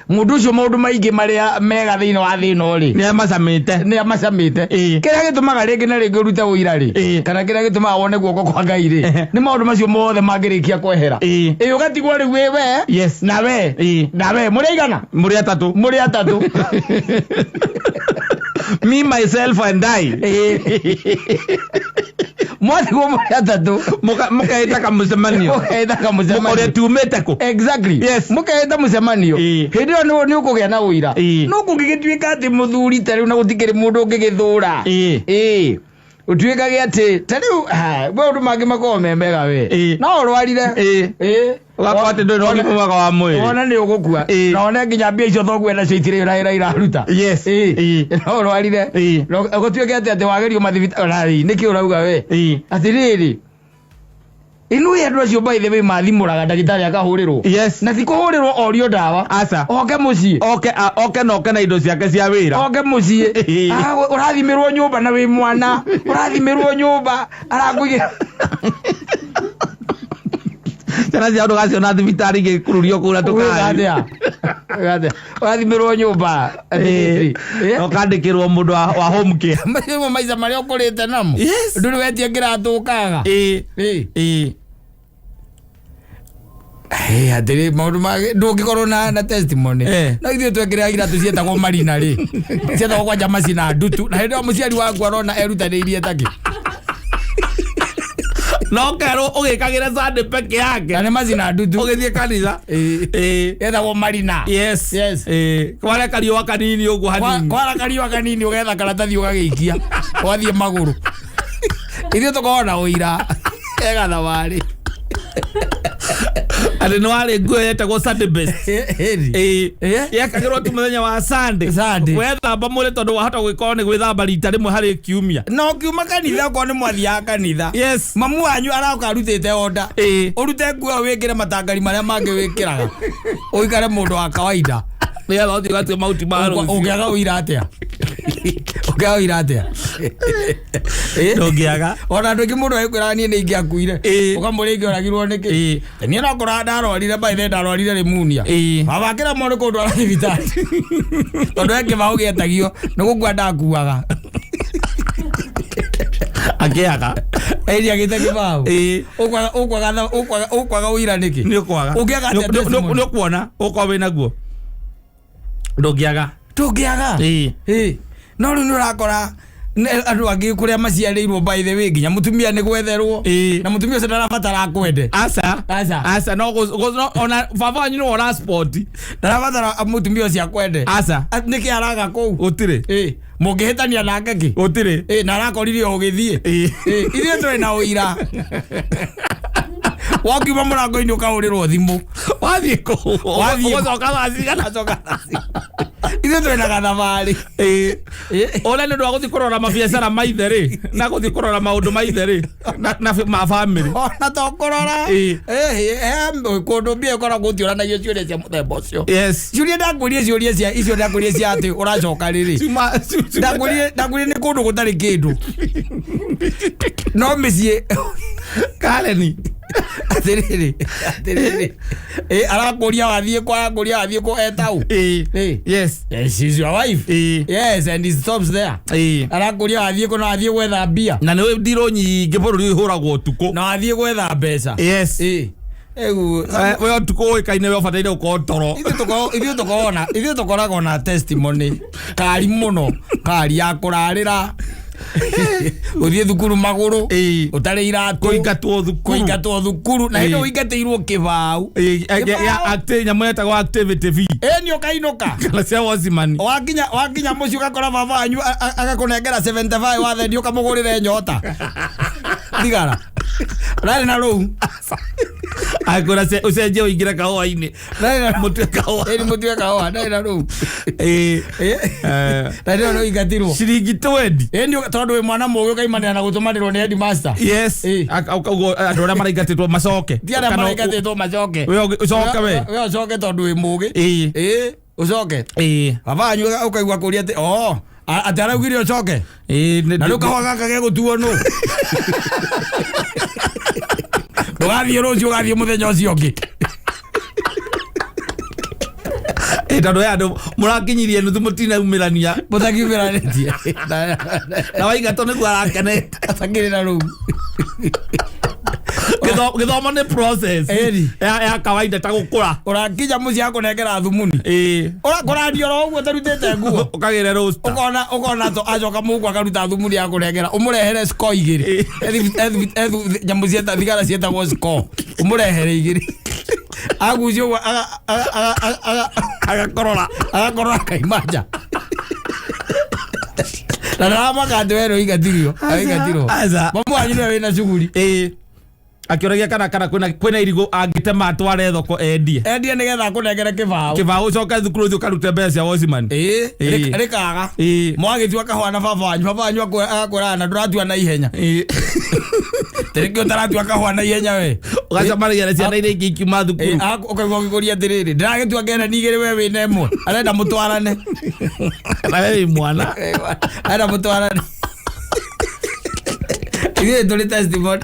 Mũndũ ũcio maũndũ maingĩ marĩa mega thĩinĩ wa thĩ ĩno rĩ, Nĩ amacamĩte. Nĩ amacamĩte. Kĩrĩa gĩtũmaga rĩngĩ na rĩngĩ ũrute ũira rĩ, kana kĩrĩa gĩtũmaga wone guoko kwa Ngai rĩ, nĩ maũndũ macio mothe mangĩrĩkia kwehera. Ĩ, ũgatigwo rĩu wĩ we na we na we, mũrĩ aigana? Mũrĩ atatũ. Mũrĩ atatũ. Me, myself and I. Mwatigwo mũrĩ atatũ. Mũkeĩta kamũcemanio. Mũkeĩta kamũcemanio. Mũkoria tumĩte kũ. Exactly. Mũkeĩta mũcemanio. Hĩndĩ ĩyo nĩ ũkũgĩa na ũira. No kũngĩgĩtuĩka atĩ mũthuri ta rĩu na gũtikĩrĩ mũndũ ũngĩgĩthũra, ĩ, ũtuĩkage atĩ ta rĩu maũndũ mangĩ makoragwo me mega we, no ũrwarire. Ĩ. Ũgakorwo atĩ ndũrĩ na ũgima mwega wa mwĩrĩ. Wona nĩ ũgũkua. Na wone nginya mbia icio thoguo nacio itirĩ na wĩra iraruta. No ũrwarire. No gũtuĩke atĩ wagerio mathibitarĩ, nĩkĩ ũrauga we? Atĩrĩrĩ, ĩno andũ acio, by the way, mathimũraga ndagĩtarĩ akahũrĩrwo. Na ti kũhũrĩrwo orio ndawa. Aca. Oke mũciĩ. Oke oke na oke na indo ciake cia wĩra. Oke mũciĩ. Ah, ũrathimĩrwo nyũmba na wĩ mwana ũrathimĩrwo nyũmba arakũigĩra. Ciana cia ndũgaciona thibitarĩ igĩkururio kũu na Ũgwĩka tũkari. atĩa? Ũgwĩka atĩa? Ũrathimĩrwo nyũmba. Na ũkandĩkĩrwo mũndũ wa home care. Macio maica marĩa ũkũrĩte namo. Ndũrĩ wetie kĩratũ ũkaga. Hey, atĩrĩ, maũndũ mangĩ ndũngĩkorwo na testimony. No ithuĩ twekĩraga iratũ cietagwo marina rĩ, cietagwo kwanja macina ndutu, na hĩndĩ ĩyo mũciari waku arona erutanĩirie takĩ. No kerwo ũgĩkagĩre Sunday peke yake. Na nĩ macina ndutu. Ũgĩthiĩ kanitha. Yetagwo marina. Yes. Kware kariũa kanini ũguo hanini. Kwara kariũa kanini ũgetha karatathi ũgagĩikia ũgathiĩ magũrũ. Ithuĩ tũkoragwo na ũira ega thabarĩ. Atĩ nĩ warĩ nguo yetagwo Sunday best. Ĩni. Ĩĩ. Ĩĩ. Yekagĩrwo tu mũthenya wa Sunday. Sunday. Wethamba mwĩrĩ tondũ wahota gũgĩkorwo nĩ gwĩthamba rita rĩmwe harĩ kiumia. No kiuma kanitha okorwo nĩ mwathiaga kanitha. Yes. Mamu wanyu aroka arutĩte order. Ĩĩ. Ũrute nguo ĩyo wĩkĩre matangari marĩa mangĩ wĩkĩraga. Ũikare mũndũ wa kawaida. Nĩgetha ũthiĩ ũgatue mahuti ma rũciũ. Ũngĩaga ũira atĩa? Ũngĩaga ũira atĩa? Ĩĩ. Ndũngĩaga. Ona andũ aingĩ mũndũ agĩkwĩraga niĩ nĩ ingĩakuire. Ĩĩ. Ũkamũria ingĩoragirwo nĩkĩ? Ĩĩ. Niĩ no kũrora ndarwarire by the ndarwarire pneumonia. Ĩĩ. Baba akĩra mwana kũndwara thibitarĩ. Tondũ he kĩbaũ gĩetagio nĩ gũkua ndakuaga. Akĩaga. Ĩri agĩte kĩbaũ. Ĩĩ. Ũkwaga ũkwaga ũkwaga ũkwaga ũira nĩkĩ? Nĩ ũkwaga. Ũngĩaga atĩa testimony? Nĩ ũkuona ũkorwo wĩ naguo. Ndũngĩaga. Ndũngĩaga. Ĩĩ. Ĩĩ. No rĩu nĩ ũrakora andũ angĩ kũrĩa maciarĩirwo by the way nginya mũtumia nĩ gwetherwo. Ĩĩ. Na mũtumia ũcio ndarabatara akwende. Aca. Aca. Aca no ona baba wanyu nĩwe ũra sport. Ndarabatara mũtumia ũcio akwende. Aca. Nĩkĩ araga kũu? Gũtirĩ. Ĩĩ. Mũngĩhĩtania nake kĩ? Gũtirĩ. Ĩĩ na arakorire o ũgĩthiĩ. Ĩĩ. Ĩĩ, ithuĩ tũrĩ na ũira. Wakiuma mũrango-inĩ ũkahũrĩrwo thimũ. Wathiĩ kũ? Wathiĩ kũ? Ũgũcoka thaa cigana? Acoka ithuĩ tũrĩ na gathabarĩ. Ĩĩ. Ĩĩ. Ũrĩa nĩ ũndũ wa gũthiĩ kũrora mabiacara ma ithe rĩ na gũthiĩ kũrora maũndũ ma ithe rĩ na ma bamĩrĩ. Ona to kũrora. Ĩĩ. Ĩĩ, he kũndũ mbia ĩkoragwo gũtiũranagio ciũria cia mũthemba ũcio. Yes. Ciũria ndakwĩrie ciũria cia icio ndakwĩrie cia atĩ ũracoka rĩrĩ. Cuma Ndakwĩrie nĩ kũndũ gũtarĩ kĩndũ. No mĩciĩ Kareni. atĩrĩrĩ atĩrĩrĩ. Ĩĩ arakũria wathiĩ kũ arakũria wathiĩ kũ etau. Ĩĩ. Ĩĩ. Yes. Yes, she's your wife. Ĩĩ. Yes, and he stops there. Ĩĩ. Arakũria wathiĩ kũ na wathiĩ gwetha mbia. Na nĩ ndirũ nyingĩ bũrũri ũhũragwo ũtukũ. Na wathiĩ gwetha mbeca. Yes. Ĩĩ. Ĩgu We ũtukũ ũĩkaine we ũbataire gũkorwo toro. Ithuĩ tũkoragwo na testimony kari mũno kari ya kũrarĩra gũthiĩ thukuru magũrũ Ĩĩ. ũtarĩ iratũ Kũingatwo thukuru. kũingatwo thukuru na hĩndĩ Ĩĩ. ũingatĩirwo kĩbaũ Ĩĩ, ya nyamũ yetagwo activity fee. Ĩĩ nĩ ũkainũka. Kana cia wocimani. Wakinya mũciĩ ũgakora baba wanyu agakũnengera 75 wathendi ũkamũgũrĩre nyota thigara rarĩ na rũu. Akwĩra ũcenjie ũingĩre kahũa-inĩ. Rarĩ na Mũtue kahũa. Ĩĩ, mũtue kahũa ndarĩ na rũu. Ĩĩ. Ĩĩ. Na nĩyo nĩ ũingatirwo. Ciringi 20. Ĩĩ nĩ tondũ wĩ mwana mũgĩ ũkaimanĩra na gũtũmanĩrwo nĩ headmaster. Yes. Ĩĩ. Ũguo andũ arĩa maraingatĩtwo macoke. Ti arĩa Kana maraingatĩtwo macoke. We ũcoke we. We ũcoke tondũ wĩ mũgĩ. Ĩĩ. Ĩĩ ũcoke. Ĩĩ. Baba wanyu ũkaigua kũria atĩ oh atĩ araugire ũcoke. Ĩĩ. Na rĩu kahũa gaka gegũtuo nũ? Ndũgathiĩ rũciũ ũgathiĩ mũthenya ũcio ũngĩ. Ĩĩ, tondũ he andũ mũrakinyirie nuthu mũtinaumĩrania. Mũtakiumĩranĩtie. Na waingatwo nĩguo arakenete. Atakĩrĩ na rũu. Gĩthomo nĩ process. Ĩni. Ya kawaida ta gũkũra. Ũrakinya mũciĩ akũnengera thumuni. Ĩĩ. Ũrakũranio oro ũguo ũtarutĩte nguo. Ũkagĩre roaster. Ũkona to acoka mũhuko akaruta thumuni ya kũnengera ũmũrehere score igĩrĩ. Nyamũ cieta thigara ciĩtagwo score. Ũmũrehere igĩrĩ. Agucia ũguo Agakorora. Agakorora akaima nja. Na ndaramaka atĩ we nĩũingatirwo. Ũingatirwo. Aca. Mamu wanyu nĩwe wĩna cuguri. Ĩĩ. Akĩũragia kana kwĩna irigũ angĩtema atware thoko endie. Endie nĩgetha akũnengere kĩbaũ. Kĩbaũ ũcoke thukuru ũthiĩ ũkarute mbeca cia wocimani. Ĩĩ. Ĩĩ. Rĩkaga. Ĩĩ. Mwagĩtua kahũa na baba wanyu baba wanyu agakwĩraga na ndũratua na ihenya. Ĩĩ. Tarĩngĩ ũtaratua kahũa na ihenya we. Ũgacemanagia na ciana iria ingĩ ikiuma thukuru. Ũkaigua ũgĩkũria atĩrĩrĩ ndĩragĩtua ngereni igĩrĩ we wĩna ĩmwe arenda mũtwarane. Na we wĩ mwana. Arenda mũtwarane. Ithuĩ tũrĩ testimony.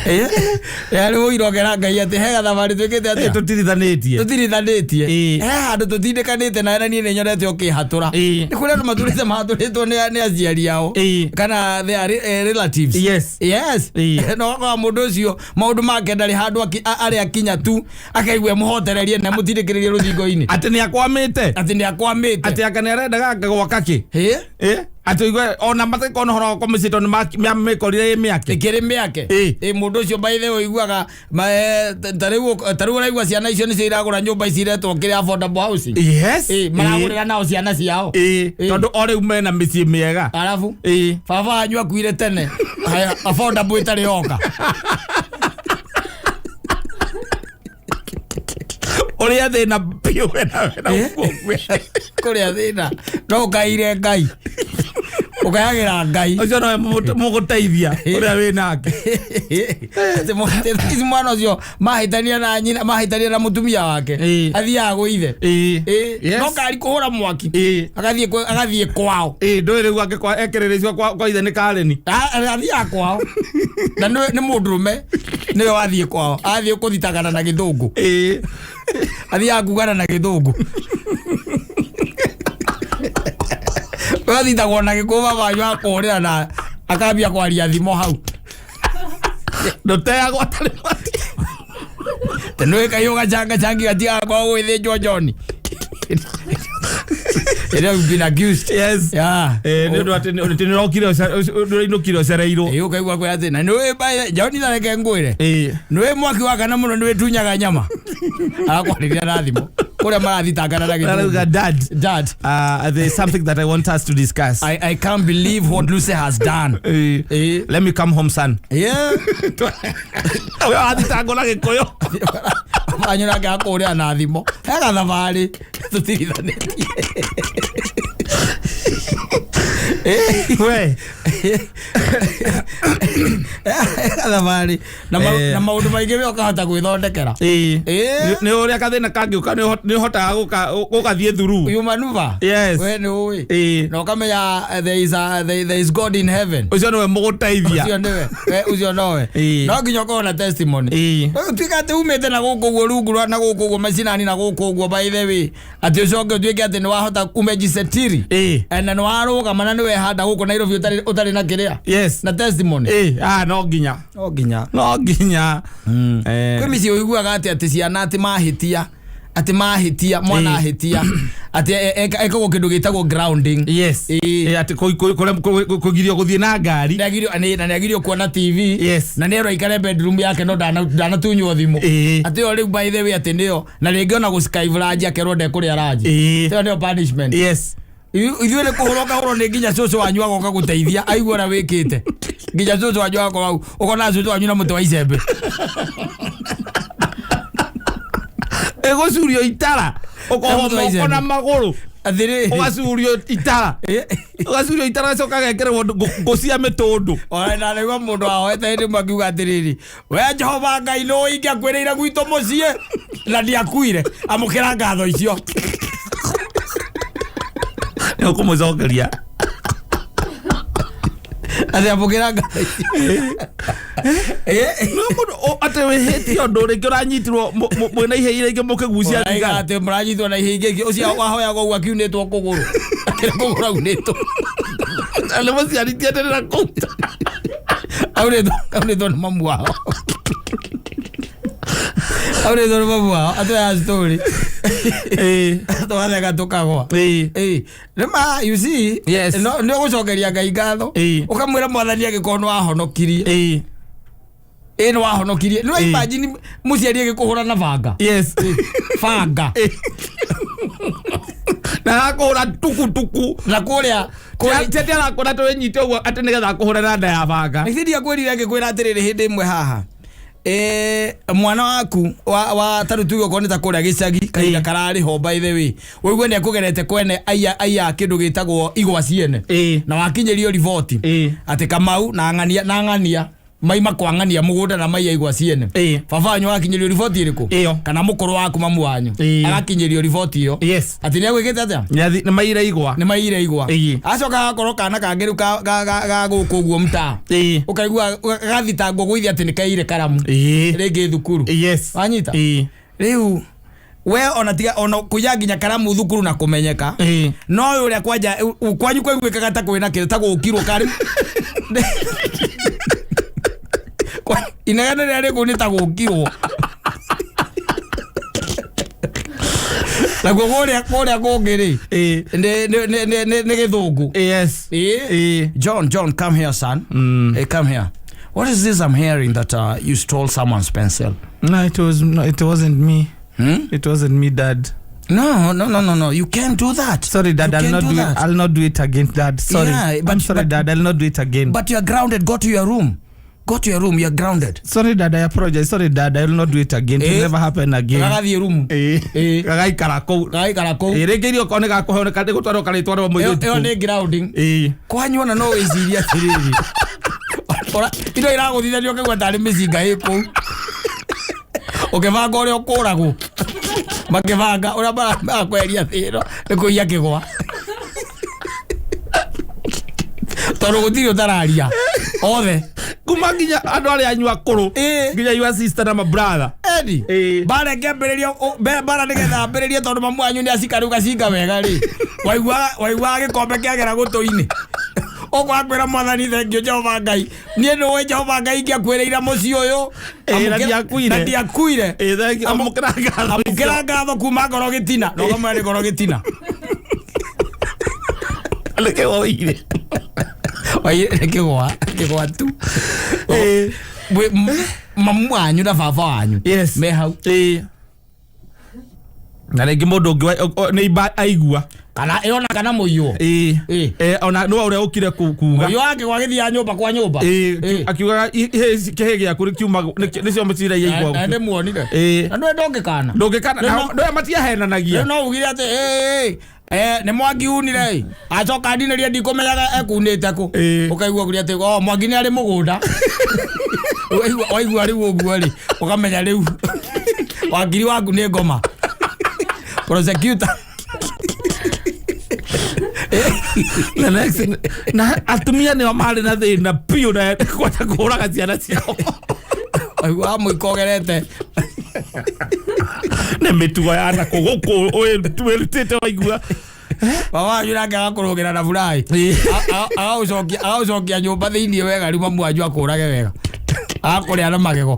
Ĩĩ rĩu ũira ũkera Ngai atĩ he gathabarĩ twĩkĩte atĩa? Tũtirithanĩtie. Tũtirithanĩtie. Ĩĩ. He handũ tũtindĩkanĩte na niĩ nĩ nyonete ũkĩhatũra. Ĩĩ. Nĩ kũrĩ andũ matũrĩte mahatũrĩtwo nĩ aciari ao. Ĩĩ. Kana their relatives. Yes. Yes. Ĩĩ. Na ũgakora mũndũ ũcio maũndũ make ndarĩ handũ arĩa akinya tu akaigua mũhotererie na mũtindĩkĩrĩrie rũthingo-inĩ. Atĩ nĩ akwamĩte. Atĩ nĩ akwamĩte. Atĩ anga nĩ arendaga anga gwaka kĩ. Ĩĩ. Ĩĩ. Atĩ ũigue ona matekona ũhoro wa gũkoma tondũ nĩmamĩkorire ĩ mĩake. Ĩkĩrĩ mĩake. Ĩ. Ĩ mũndũ ũcio by the way ũiguaga ta rĩu ũraigua ciana icio nĩcio iragũra nyũmba ici iretwo kĩrĩa affordable housing. Yes. Ĩ, maragũrĩra nao ciana ciao. Ĩ, Ĩ. tondũ o rĩu mena mĩciĩ mĩega. Arabu Ĩ. baba wanyu akuire tene. Haya, affordable ĩtarĩ yoka. Ũrĩa thĩna biũ wena wena ũguo. Kũrĩa thĩna no ũkaire Ngai. Ũkayagĩra Ngai. Ũcio nowe mũgũteithia ũrĩa wĩ nake. Atĩ ici mwana ũcio mahĩtania na nyina, mahĩtania na mũtumia wake. Ĩ. Athiaga gwĩ ithe. Ĩ. Ĩ, Yes. no kari kũhũra mwaki. Ĩ. Agathiĩ kwao. Ĩ, ndũĩ rĩu angĩkorwo ekĩrĩra icio kwa ithe nĩ kareni. Athiaga kwao. Na nĩ mũndũrũme nĩwe wathiĩ kwao. Athiĩ kũthitangana na gĩthũngũ. Ĩ. Athiaga kugana na gĩthũngũ. Wathitagwo na gĩkũyũ baba wanyu akũhũrĩra na akambia kwaria thimo hau. Ndũteagwo atarĩ mwaki. Nĩũĩ kahiũ gacangacangĩ gatigaga kwaga gwĩthĩnjwo John. It has been accused. Yes. Yeah. Ĩ, nĩ ũndũ atĩ nĩ ũrokire nĩũrainũkire ũcereirwo. Ĩ, ũkaigua kwĩ atĩ na nĩũĩ John ta reke ngwĩre. Ĩ. Nĩũĩ mwaki wakana mũno nĩwĩtunyaga nyama. Arakwarĩria na thimũ. Kũrĩa marathitangana na Arauga, gĩthũngũ. Dad, Dad, there's something that I want us to discuss. I can't believe what Lucy has done. Ĩ. Ĩ. Let me come home, son. Yeah. Ũyũ athitangwo na gĩkũyũ. Wanyu nake akũrĩra na thimũ. He gathabarĩ tũtigithanĩtie. We. He gathabarĩ. Na na maũndũ maingĩ we ũkahota gwĩthondekera. Ĩ. Ĩ. Nĩ ũrĩa gathĩna kangĩũka nĩ ũhotaga gũgathiĩ through. You maneuver. Yes. We nĩ ũĩ. Ĩ. Na ũkamenya there is God in heaven. Ũcio nĩwe mũgũteithia. Ũcio nĩwe. We ũcio nowe. Ĩ. No nginya ũkorwo na testimony. Ĩ. Ũtuĩke atĩ umĩte na gũkũ ũguo rungu rwa na gũkũ ũguo macinani na gũkũ ũguo by the way. Atĩ ũcoke ũtuĩke atĩ nĩ wahota umejisetiri. Ĩ. Na nĩ warũgama na nĩ wehanda gũkũ Nairobi ũtarĩ na kĩrĩa. Yes. Na testimony. Ĩ, ah, no nginya. No nginya. No nginya. Kwĩ mĩciĩ ũiguaga atĩ ciana atĩ mahĩtia. Atĩ mahĩtia, mwana Ĩ. ahĩtia. Atĩ ekagwo kĩndũ gĩtagwo grounding. Yes. Ĩ. Ĩ, atĩ kũgirio gũthiĩ na ngari. Na nĩagirio kuona TV. Yes. Na nĩerwo aikare bedroom yake no ndanatunywo thimũ. Ĩ. Atĩ ĩyo rĩu by the way atĩ nĩyo na rĩngĩ ona gũskive ranji akerwo ndekũrĩa ranji. Ĩ. Ĩyo nĩyo punishment. Yes. Ithuĩ nĩ kũhũrwo kahũrwo nĩ nginya cũcũ wanyu agoka gũteithia aigua ũrĩa wĩkĩte. Nginya cũcũ wanyu agoka hau ũkona cũcũ wanyu na mũtĩ wa icembe. Ĩgũcurio itara. Ũkohwo Na mũtĩ wa moko icembe. na magũrũ. Atĩrĩrĩ. Ũgacurio itara. Ũgacurio itara gacoka gekerwo ngũ cia mĩtũndũ. Ona ndanaigua mũndũ ahoete hĩndĩ ĩmwe akiuga atĩrĩrĩ, we Jehova Ngai nũ ingĩakwĩrĩire gwitũ mũciĩ na ndiakuire, amũkĩra ngatho icio. Nĩ ũkũmũcokeria. Atĩ amũkĩra ngatho icio. No mũndũ atĩ wĩhĩtie ũndũ rĩngĩ ũranyitirwo mwĩna ihĩa rĩngĩ mũkĩgucia Ũraiga thigara. atĩ mũranyitwo na ihĩa ingĩ ũcio wahoyaga ũguo akiunĩtwo kũgũrũ. Akĩrĩ kũgũrũ aunĩtwo. Na nĩ mũciari ti atĩ na kũu. Aunĩtwo nĩ mamu wao. Aunĩtwo nĩ mamu wao. Atũheaga story. Ĩ. Twatheka tũkagwa. Ĩ. Ĩ, nĩma you see, Yes. no nĩ ũgũcokeria Ngai ngatho. Ĩ. Ũkamwĩra mwathani angĩkorwo nĩ wahonokirie. Ĩ. Ĩ, nĩ wahonokirie. Nĩ Ĩ. imagine mũciari agĩkũhũra na banga. Yes. Banga. Na arakũhũra tukutuku. Na kũrĩa Ti atĩ arakũra atĩ wĩnyite ũguo atĩ nĩgetha akũhũre na nda ya banga. Nĩ ndiakwĩrire ngĩkwĩra atĩrĩrĩ hĩndĩ ĩmwe haha. Mwana waku wa ta rĩu tuge okorwo nĩ ta kũrĩa gĩcagi kahinda Ĩ. kararĩ ho by the way. Ũigue nĩ akũgerete kwene aya kĩndũ gĩtagwo igwa ciene. Ĩ. Na wakinyĩrio riboti. Ĩ. Atĩ Kamau na ng'ania na ng'ania maima kwa ng'ania mũgũnda na maiya igwa ciene. Ĩ. Baba wanyu wakinyĩrio riboti ĩrĩkũ? Ĩyo. Kana mũkũrũ waku mamu wanyu. Ĩ. Agakinyĩrio riboti ĩyo. Yes. Atĩ nĩ agwĩkĩte atĩa? Nĩ maire igwa. Nĩ maiyire igwa. Ĩ. Acoka agakorwo kana kangĩ rĩu ga gũkũ ũguo mtaa. Ĩ. Ũkaigua gathitangwo gwĩthia atĩ nĩ kaiyire karamu. Ĩ. Rĩngĩ thukuru. Yes. Wanyita? Ĩ. Rĩu we ona tiga ona kuiya nginya karamu thukuru na kũmenyeka. Ĩ. No ũyũ ũrĩa kwanja kwanyu kwaiguĩkaga ta kwĩna kĩndũ ta gũkirwo karĩ. Inegene rĩrĩa rĩ kũu nĩ ta gũkirwo. Naguo kũrĩa kũngĩ rĩ, Ĩĩ. nĩ gĩthũngũ. Yes. Ĩĩ. Ĩĩ. John, John, come here, son. Hey, come here. What is this I'm hearing that you stole someone's pencil? No, it was no, it wasn't me. Hmm? It wasn't me, Dad. No, no, no, no, no. You can't do that. Sorry, Dad. You I'll can't not do do it. that. I'll not do it again, Dad. Sorry. Yeah, I'm sorry, Dad. I'll not do it again. But you're grounded. Go to your room. Go to your room. You're grounded. Sorry, Dad. I apologize. Sorry, Dad. I will not do it again. It will Eh? never happen again. Gagathiĩ rumu. Eh. Eh. Gagaikara kũu. Gagaikara kũu. Ĩ, rĩngĩ irio okorwo nĩ gakũheo nĩ gũtwarwo karĩtwarwo Ĩyo mũirĩtu ĩyo kũu. nĩ grounding. Ĩ. Kwanyu ona no wĩcirie atĩrĩrĩ. Indo iragũthithanio ũkaigua tarĩ mĩcinga ĩ kũu. Ũkĩbanga ũrĩa ũkũragwo. Makĩbanga ũrĩa marakweheria thĩ ĩno nĩ kũiya kĩgwa. Tondũ gũtirĩ ũtararia. Othe. Kuma nginya andũ arĩa anyu akũrũ. Ĩ. Nginya your sister na my brother. Edi. Ĩ. Mbara ĩngĩambĩrĩrio mbara nĩgetha ambĩrĩrie tondũ mamu wanyu nĩ acika rĩu gacinga wega rĩ. Waiguaga gĩkombe kĩagera gũtũ-inĩ. Ũkwaga kwĩra mwathani thengio Jehova Ngai. Niĩ nĩũĩ Jehova Ngai ingĩakuĩrĩire mũciĩ ũyũ. Ĩ, na ndiakuire. Na ndiakuire. Ĩ, thank you. Amũkĩra ngatho. Amũkĩra ngatho kuma ngoro gĩtina. Na ũkamwĩra nĩ ngoro gĩtina. Nĩkĩ woire? Oire nĩ kĩgwa, kĩgwa tu. Ĩ. Mamu wanyu na baba wanyu. Yes. Me hau. Ĩ. Na rĩngĩ mũndũ ũngĩ nĩ imba aigua. Kana ĩona kana mũiywo. Ĩ. Ĩ. Ĩ, ona nĩwe ũrĩa ũkire kuga. Mũiywo wakĩgwa gĩthiaga nyũmba kwa nyũmba. Ĩ, Ĩ. akiugaga kĩhĩ gĩaku nĩcio mĩcira iria Na igwa. ndĩmuonire. Ĩ. Na ndũĩ ndũngĩkana. Ndũngĩkana Rĩu no- ndũya matiahenanagia. Rĩu no ugire atĩ ĩ, ĩ, nĩ mwangi unire ĩ. Acoka ndinĩrie ndikũmenyaga ekunĩte kũ. Ĩ. Ũkaigua kũrĩa atĩ o mwangi nĩ arĩ mũgũnda. Waigua rĩu ũguo rĩ, ũkamenya rĩu wakiri waku nĩ ngoma. Prosecutor. The next thing, na atumia nĩo marĩ na thĩna biũ na kwenda kũũraga ciana ciao. Waigua mũiko ũgerete. Nĩ mĩtugo ya nakũ gũkũ wĩrutĩte waigua. Baba wanyu nake agakũrũgĩra na buraĩ. Agagũcokia nyũmba thĩinĩ wega rĩu mamu wanyu akũrage wega. Agakũrĩa na magego.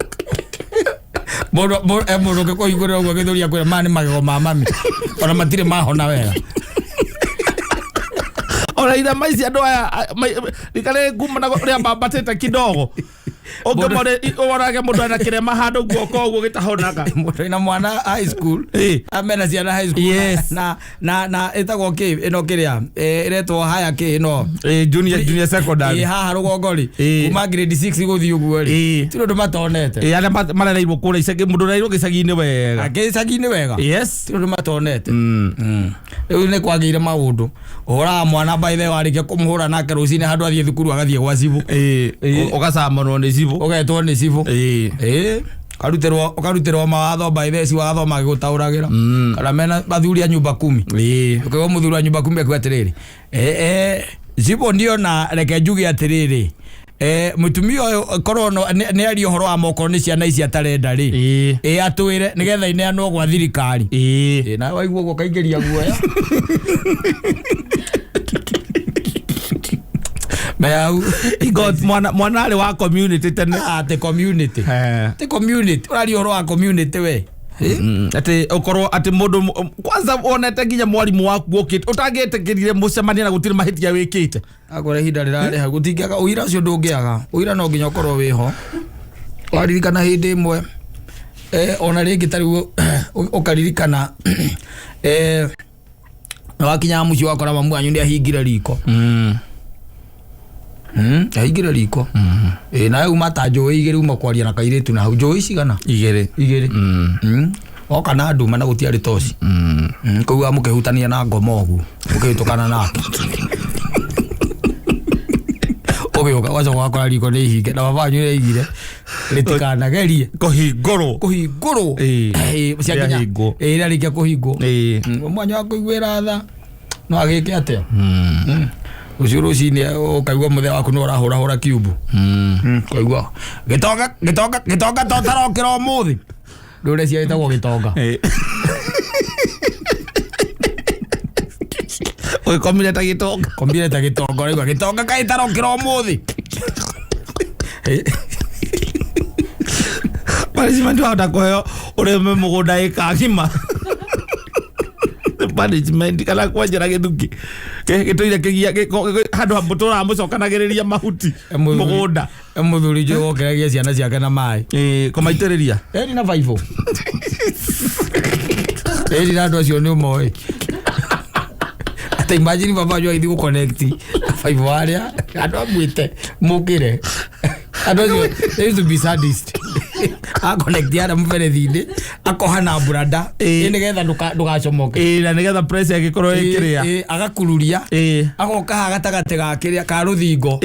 Mũndũ mũndũ ũngĩkũhingũrĩra ũguo gĩthũri akwĩra maya nĩ magego ma mami. Ona matirĩ mahona wega. Ona ithama ici andũ aya rikare kuma na ũrĩa mambatĩte kidogo. Ũngĩmore mũndũ ena kĩrema handũ guoko ũguo gĩtahonaga. Mũndũ ena mwana high school. Ĩ. Amena ciana high school. Yes. Na ĩtagwo kĩ ĩno kĩrĩa ĩretwo haya kĩ ĩno. Ĩ, junior secondary. Ĩ haha rũgongo rĩ. Ĩ. Kuma grade 6 gũthiĩ ũguo rĩ. Ĩ. Ti ũndũ matonete. Ĩ, arĩa marereirwo kũrĩa icagi mũndũ ũrereirwo gĩcagi-inĩ wega. Gĩcagi-inĩ wega. Yes. Ti ũndũ matonete. Rĩu nĩ kwagĩire maũndũ. Ũhũraga mwana by the way warĩkia kũmũhũra nake rũcinĩ handũ athiĩ thukuru agathiĩ gwa cibũ. Ĩ, ũgacamanwo nĩ cibũ. Ũgetwo nĩ cibũ. Ĩ. Ĩ. Ũkarutĩrwo mawatho by the way ci wagathoma agĩgũtaũragĩra. Kana mena athuri a nyumba kumi. Ĩ. Ũkaigua mũthuri wa nyumba kumi akiuga atĩrĩrĩ. Cibũ ndiona reke njuge atĩrĩrĩ. Mũtumia ũyũ korwo nĩ aria ũhoro wa moko nĩ ciana ici atarenda rĩ. Ĩ. Ĩ atwĩre nĩgetha ineanwo gwa thirikari. Ĩ. Ĩ nawe waigua ũguo ũkaingĩria guoya. Meau. God, mwana arĩ wa community tene. Atĩ community. Atĩ community. Ũraria ũhoro wa community we. Atĩ ũkorwo atĩ mũndũ kwanza wonete nginya mwarimũ waku ũkĩte ũtangĩtĩkĩrire mũcemania na gũtirĩ mahĩtia wĩkĩte. Akorwo ihinda rĩrarĩ hau gũtingĩaga ũira ũcio ndũngĩaga. Ũira no nginya ũkorwo wĩho. Waririkana hĩndĩ ĩmwe ona rĩngĩ ta rĩu ũkaririkana wakinyaga mũciĩ wakora mamu wanyu nĩ ahingire riko. Ahingire riko. Ĩ nawe uma ta njũĩ igĩrĩ uma kwaria na kairĩtu na hau njũĩ cigana? Igĩrĩ. Igĩrĩ. Oka na nduma na gũtiarĩ toci. Koguo mũkĩhutania na ngoma ũguo mũkĩhĩtũkana nake. Ũgĩũka ũgacoka ũgakora riko nĩ ihinge na baba wanyu nĩ aigire rĩtikanagerie Kũhingũrwo. kũhingũrwo. Ĩ. Ĩ, ciakinya. Rĩahingwo. Ĩ, rĩarĩkia kũhingwo. Ĩ. Mwanyu wa kũiguĩra tha no agĩke atĩa? Rũciũ rũcinĩ ũkaigua mũthee waku nĩ ũrahũrahũra kiumbu. Ũkaigua gĩtonga gĩtonga gĩtonga to tarokĩra ũmũthĩ. Ndũre cia ĩtagwo gĩtonga. Ĩ. Ũgĩkomire ta gĩtonga. Kombire ta gĩtonga ũraigua gĩtonga kaĩ tarokĩra ũmũthĩ. Punishment wahota kũheo ũrĩme mũgũnda ĩka ng'ima. Management kana kwenjera gĩthukĩ gĩtũire kĩgia handũ mũtũraga mũcokanagĩrĩria mahuti mũgũnda. Mũthuri njũ wokeragia ciana ciake na maĩ. Kũmaitĩrĩria. Eni na baibũ. Eni na andũ acio nĩ ũmoĩ. Ata imagine baba wanyu agĩthiĩ gũconnect baibũ harĩa andũ amwĩte mũkĩre. Andũ acio they used to be sadist. Aconnect harĩa mũberethi-inĩ akoha na brada nĩgetha ndũgacomoke. Ĩĩ, na nĩgetha pressure ĩgĩkorwo ĩkĩrĩa. Agakururia agoka haha gatagatĩ ga kĩrĩa ka rũthingo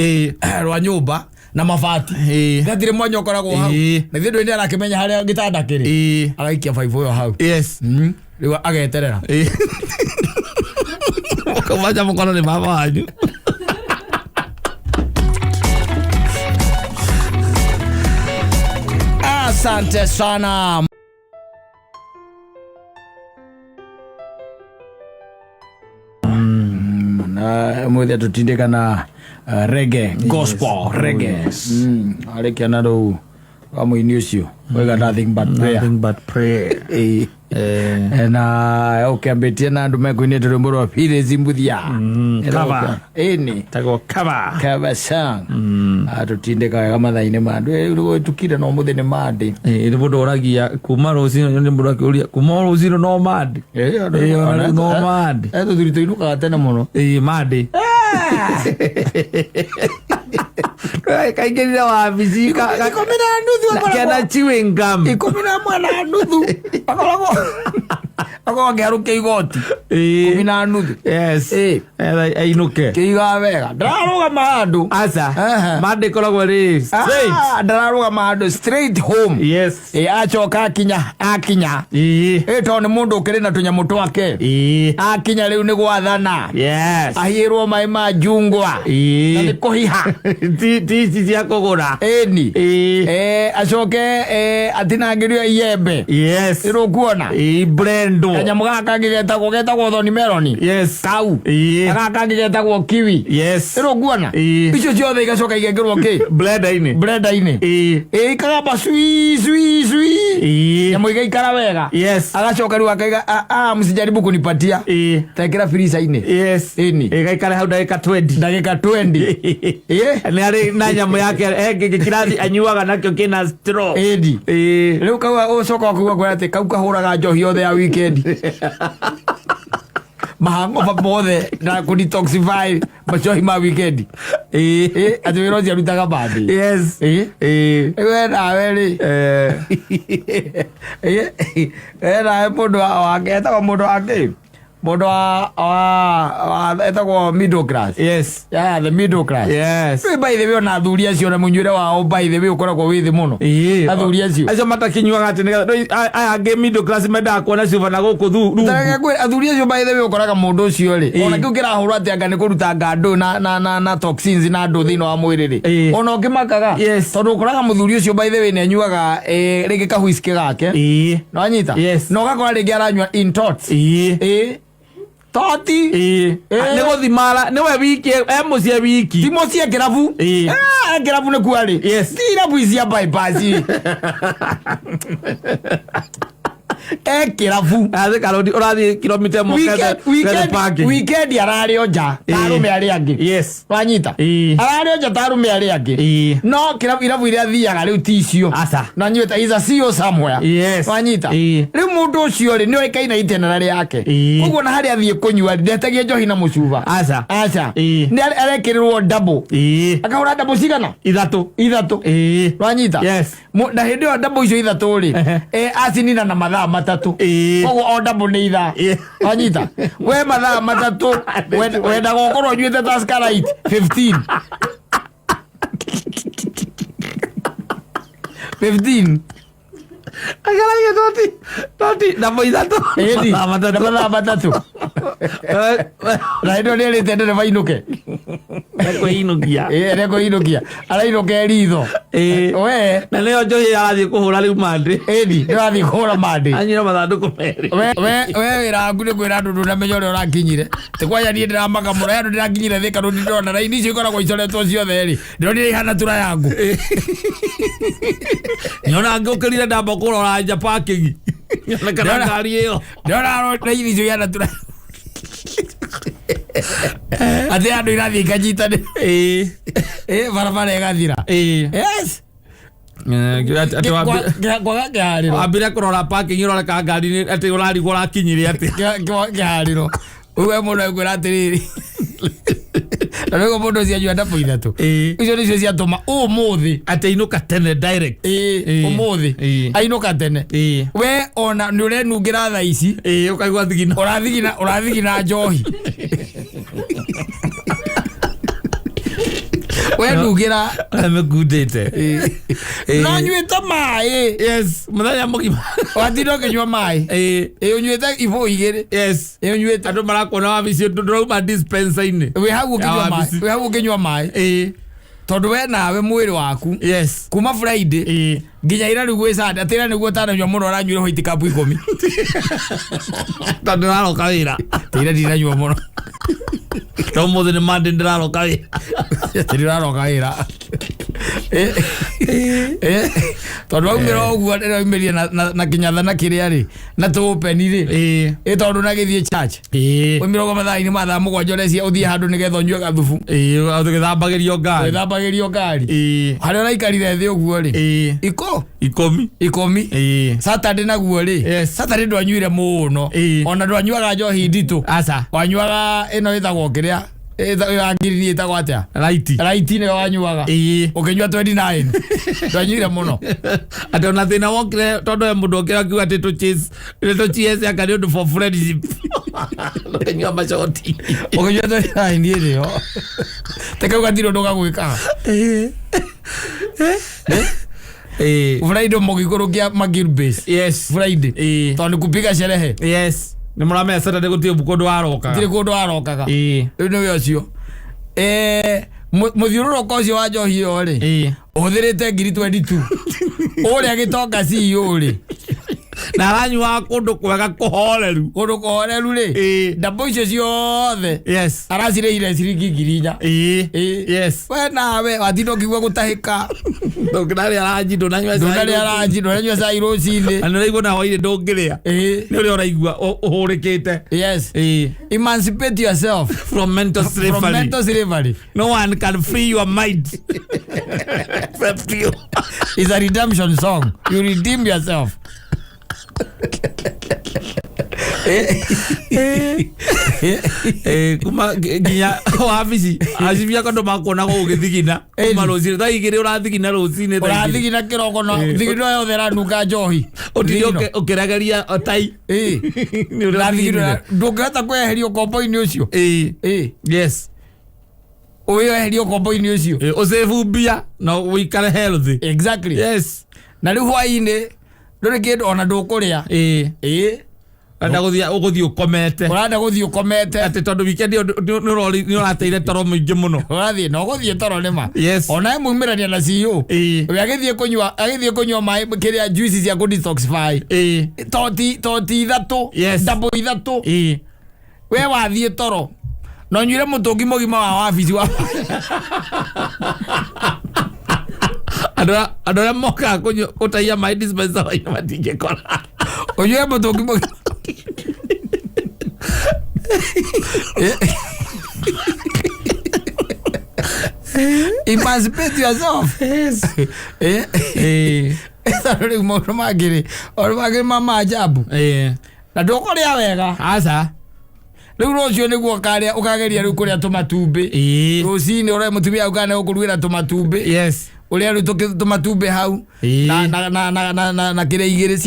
rwa nyũmba na mabati. Gatirĩ mwanya ũkoragwo hau. Na ithuĩ ndũĩ nĩ arakĩmenya harĩa gĩtanda kĩrĩ. Agaikia baibũ ĩyo hau. Rĩu ageterera. Mũkamacha mũkono nĩ baba wanyu. Asante sana. Na mwethe tutindika na reggae gospel reggae. Arĩkia na rũu wa mũini ũcio wega nothing but prayer. Nothing but prayer. Na ũkĩambĩtie na andũ mekũinĩte rwĩmbo rwa Phyllis Mbuthia. Cover. Ĩni Tagwo cover. cover song. Atũtindĩka wega mathaa-inĩ ma andũ tukire no mũthĩ nĩ mandĩ. Nĩ mũndũ oragia kuma rũcinĩ, nĩ mũndũ akĩũria kuma rũcinĩ no mandi. Ona rĩu no mandi. Tũthuri tũinũkaga tene mũno. Ĩĩ, mandi kaingĩrire wabici 12:30 kena chewing gum. 11:30 akoragwo akĩharũkia igoti 12:30. Yes. Ainũke. Kĩigaga wega ndararũgama handũ. Aca. Ehe. Mandi ĩkoragwo ĩrĩ straight. Ndararũgama handũ, straight home. Acoka akinya tondũ nĩ mũndũ ũkĩrĩ na tũnyamũ twake. Akinya rĩu nĩ gwathana. Ahiĩrwo maĩ ma njungwa na nĩ kũhiha. Ti ici cia kũgũra. Ĩni. Acoke atinangĩrio iembe. Ĩrũkuona Blendo. Kanyamũ gaka kangĩ getagwo thoni meloni. Kau. Gaka kangĩ getagwo kiwi. Ĩrũkuona icio ciothe igacoka igekĩrwo kĩ Blender-inĩ. Blender-inĩ. Ikagamba cui cui cui. Nyamũ igaikara wega. Agacoka rĩu akaiga, "Ah, ah, msijaribu kunipatia." Tekĩra freezer-inĩ. Ĩni. Ĩgaikara hau ndagĩka 20. Ndagĩka 20. Nĩ arĩ na nyamũ yake gĩkĩ kĩrathi anyuaga nakĩo kĩna straw. Ĩni. Rĩu kau ũcoka ũkaigua kwĩra atĩ kau kahũraga njohi yothe ya weekend mahangoba mothe na kũ detoxify macohi ma weekend. Atĩ wĩra ũcio arutaga bandi. We nawe rĩ, we nawe mũndũ wa etagwo mũndũ wa kĩ, mũndũ wa etagwo middle class. Yeah, the middle class. Rĩu by the way, ona athuri acio na mũnyuĩre wao by the way ũkoragwo wĩ thĩ mũno. Athuri acio. Acio matakinyuaga atĩ nĩgetha aya angĩ middle class mendaga kuona cuba na gũkũ rungu. Tareke ngwĩre, athuri acio by the way ũkoraga mũndũ ũcio rĩ, ona kĩu kĩrahũrwo atĩ anga nĩ kũruta ngandũ na toxins na andũ thĩinĩ wa mwĩrĩ rĩ, ona ũkĩmakaga. Tondũ ũkoraga mũthuri ũcio by the way nĩ anyuaga rĩngĩ ka whisky gake. Nĩwanyita? Yes. Na ũgakora rĩngĩ aranyua in tots. Toti. Nĩ gũthimara nĩwe wiki e mũciĩ wiki. Ti mũciĩ kĩrabu. Kĩrabu nĩ kuo arĩ. Ti irabu ici cia bypass. Kĩrabu. Athiĩ karũni ũrathiĩ kilomita ĩmwe ũkethe parking. Weekend ararĩ o nja ta arũme arĩa angĩ. Wanyita? Ararĩ o nja ta arũme arĩa angĩ. No kĩrabu irabu iria athiaga rĩu ti icio. Aca. Na nyuĩte is a CEO somewhere. Wanyita? Rĩu mũndũ ũcio rĩ nĩ oĩkaine itinerary yake. Koguo na harĩa athiĩ kũnyua ndetagia njohi na mũcuba. Aca. Aca. Nĩ arekĩrĩrwo double. Akahũra double cigana? Ithatũ. Ithatũ. Wanyita? Yes. Na hĩndĩ ĩyo double icio ithatũ rĩ, acinina na mathaa 3. Koguo o double nĩ ithaa. Wanyita? We mathaa 3 wendaga ũkorwo ũnyuĩte Tusker Lite 15. 15. Ageragia toti double ithatũ. Ĩni. Mathaa matatũ. Na mathaa 3. Na hĩndĩ ĩyo nĩerĩte ndereba ainũke. Ekwĩinũkia. Arekwĩinũkia. Arainũka e ritho. We. Na nĩyo njohi arathiĩ kũhũra rĩu Monday. Ĩni, nĩũrathiĩ kũhũra Monday. Anyuire mathandũkũ merĩ. We wĩra waku nĩ kwĩra andũ ndũnamenya ũrĩa ũrakinyire. Ti kwanja niĩ ndĩramaka mũno, andũ ndĩrakinyire Thika rũni ndĩrona raini icio ikoragwo icoretwo ciothe rĩ. Ndĩronire ihana tura yangu. Nyona ngũkĩrire ndamba kũrora nja parking. Nyona kana ngari ĩyo. Ndĩrona raini icio ihana tura. Atĩ andũ irathiĩ ikanyitanĩra. Ĩĩ. Ĩ, barabara ĩgathira. Ĩĩ. Yes. Atĩ Kwaga kĩharĩro. Wambire kũrora parking ũrore ka ngari atĩ ũrarigwo ũrakinyire atĩ. Kĩharĩro. Ũguo mũndũ ekwĩra atĩrĩrĩ, na nĩguo mũndũ ũcio anyua ndabũ ithatũ. Ĩĩ. Icio nĩcio ciatũma ũmũthĩ. Atĩ inũka tene direct. Ĩĩ, Ĩĩ. ũmũthĩ Ĩĩ. ainũka tene. Ĩĩ. We ona nĩ ũrenungĩra thaa ici. Ĩĩ, ũkaigua thigino. Ũrathigina njohi. We nungĩra. Ũrĩa mĩkundĩte. Ĩĩ. No nyuĩte maĩ. Yes, mũthenya mũgima. Watinda ũkĩnyua maĩ. Ĩĩ. Ĩ, ũnyuĩte ibũ igĩrĩ. Yes. Ĩ, ũnyuĩte. Andũ marakuona wabici ndũrauma dispenser-inĩ. Wĩ hau ũkĩnyua Ya maĩ. wabici. Wĩ hau ũkĩnyua maĩ. Ĩĩ. Tondũ we nawe mwĩrĩ waku Yes. kuma Friday Ĩĩ. nginya ira rĩu gwĩ Sunday, atĩ ira nĩguo ũtananyua mũno, ũranyuire white cup 10. Tondũ ndĩraroka wĩra. Atĩ ira ndinanyua mũno. Tondũ ũmũthĩ nĩ Monday ndĩraroka wĩra. Atĩ ndĩraroka wĩra. Tondũ waumĩra ũguo ndĩraumĩria na kĩnyatha na kĩrĩa rĩ na tũũpeni rĩ. Ĩĩ. Ĩ, tondũ nagĩthiĩ church. Ĩĩ. Waumĩra ũguo mathaa-inĩ ma thaa 7 ũrecia ũthiĩ handũ nĩgetha ũnyue gathubu. Ĩĩ, ũgĩthambagĩrio ngari. Wĩthambagĩrio ngari. Ĩĩ. Harĩa ũraikarire thĩ ũguo rĩ. Ĩĩ. Iko 10. 10. Ĩĩ. Saturday naguo rĩ. Yes. Saturday ndwanyuire mũno. Ĩĩ. Ona ndwanyuaga njohi nditũ. Aca. Wanyuaga ĩno ĩtagwo kĩrĩa ya ngirini ĩtagwo atĩa? Raiti. Raiti nĩyo wanyuaga. Ĩĩ. Ũkĩnyua 29. Ndwanyuire mũno. Atĩ ona thĩna wokire tondũ he mũndũ ũkĩra akiuga atĩ tũchiese anga nĩ ũndũ for friendship. Ũkĩnyua macoti. Ũkĩnyua 29 ĩrĩ yo. Te kau gatirĩ ũndũ gagwĩkaga. Ĩĩ. Ĩĩ. Friday mũgĩikũrũkia Magil base. Yes. Friday. Ĩĩ. Tondũ kupiga sherehe. Yes. Nĩ mũramenya Saturday gũtirĩ kũndũ warokaga. Gũtirĩ kũndũ warokaga. Ĩĩ. Rĩu nĩwe ũcio. Mũthiũrũrũko ũcio wa njohi ĩyo rĩ. Ĩĩ. Ũhũthĩrĩte ngiri 22. Ũrĩa gĩtonga CEO rĩ. Na aranyuaga kũndũ kwega kũhoreru. Kũndũ kũhoreru rĩ. Ĩĩ. Ndabũ icio ciothe. Yes. Aracirĩire ciringi ngiri inya. Ĩĩ. Ĩĩ. Yes. We nawe watinda ũkiigua gũtahĩka. Ndũngĩrarĩa ranji ndũnanyua cai. Ndũnarĩa ranji ndũnanyua cai rũcinĩ. Na nĩ ũraigua na hwainĩ ndũngĩrĩa. Ĩĩ. Nĩ ũrĩa ũraigua ũhũrĩkĩte. Yes. Ĩĩ. Emancipate yourself From mental slavery. from mental slavery. No one can free your mind except you. It's a redemption song. You redeem yourself. Kuma nginya wabici acibi akwa andũ makuonaga ũgĩthigina kuma rũcinĩ thaa 2 ũrathigina rũcinĩ thaa 2. Ũrathigina kĩroko na thigino yothe ĩranunga njohi. Ũtinde Thigino. ũkĩregeria tai. Ĩĩ. Nĩ Na thigino ũrathiginire. ndũngĩhota kweheria ũkombo-inĩ ũcio. Ĩĩ. Ĩĩ. Yes. Wĩyeherie ũkombo-inĩ ũcio. Ĩĩ, ũsave mbia na ũikare healthy. Exactly. Yes. Na rĩu hwaĩ-inĩ ndũrĩ kĩndũ ona ndũkũrĩa. Ĩĩ. Ĩĩ. Ũrenda gũthiĩ ũgũthiĩ ũkomete. Ũrenda gũthiĩ ũkomete. Atĩ tondũ weekend ĩyo nĩ ũrateire toro mũingĩ mũno. Ũrathiĩ na ũgũthiĩ toro nĩma. Yes. Ona we mumĩrania na CEO. Ĩĩ. We agĩthiĩ kũnyua maĩ kĩrĩa juice cia kũ detoxify. Ĩĩ. Toti ithatũ. Yes. Ndabũ ithatũ. Ĩĩ. We wathiĩ toro. Na ũnyuire mũtũngi mũgima wa wabici wa. Andũ arĩa mokaga gũtahia maĩ dispenser matingĩkora. Ũnyuire mũtũngi mũgima. Emancipate yourself. Yes. Ĩĩ. Tondũ rĩu maũndũ mangĩ rĩ, maũndũ mangĩ ma maajabu. Ĩĩ. Na ndũkũrĩa wega. Aca. Rĩu rũciũ nĩguo ũkarĩa ũkageria rĩu kũrĩa tũmatumbĩ. Ĩĩ. Rũcinĩ ũrĩa mũtumia waku kana nĩegũkũrugĩra tũmatumbĩ. Yes. Ũrĩa rĩu tũmatumbĩ hau. Ĩĩ. Na kĩrĩa igĩrĩ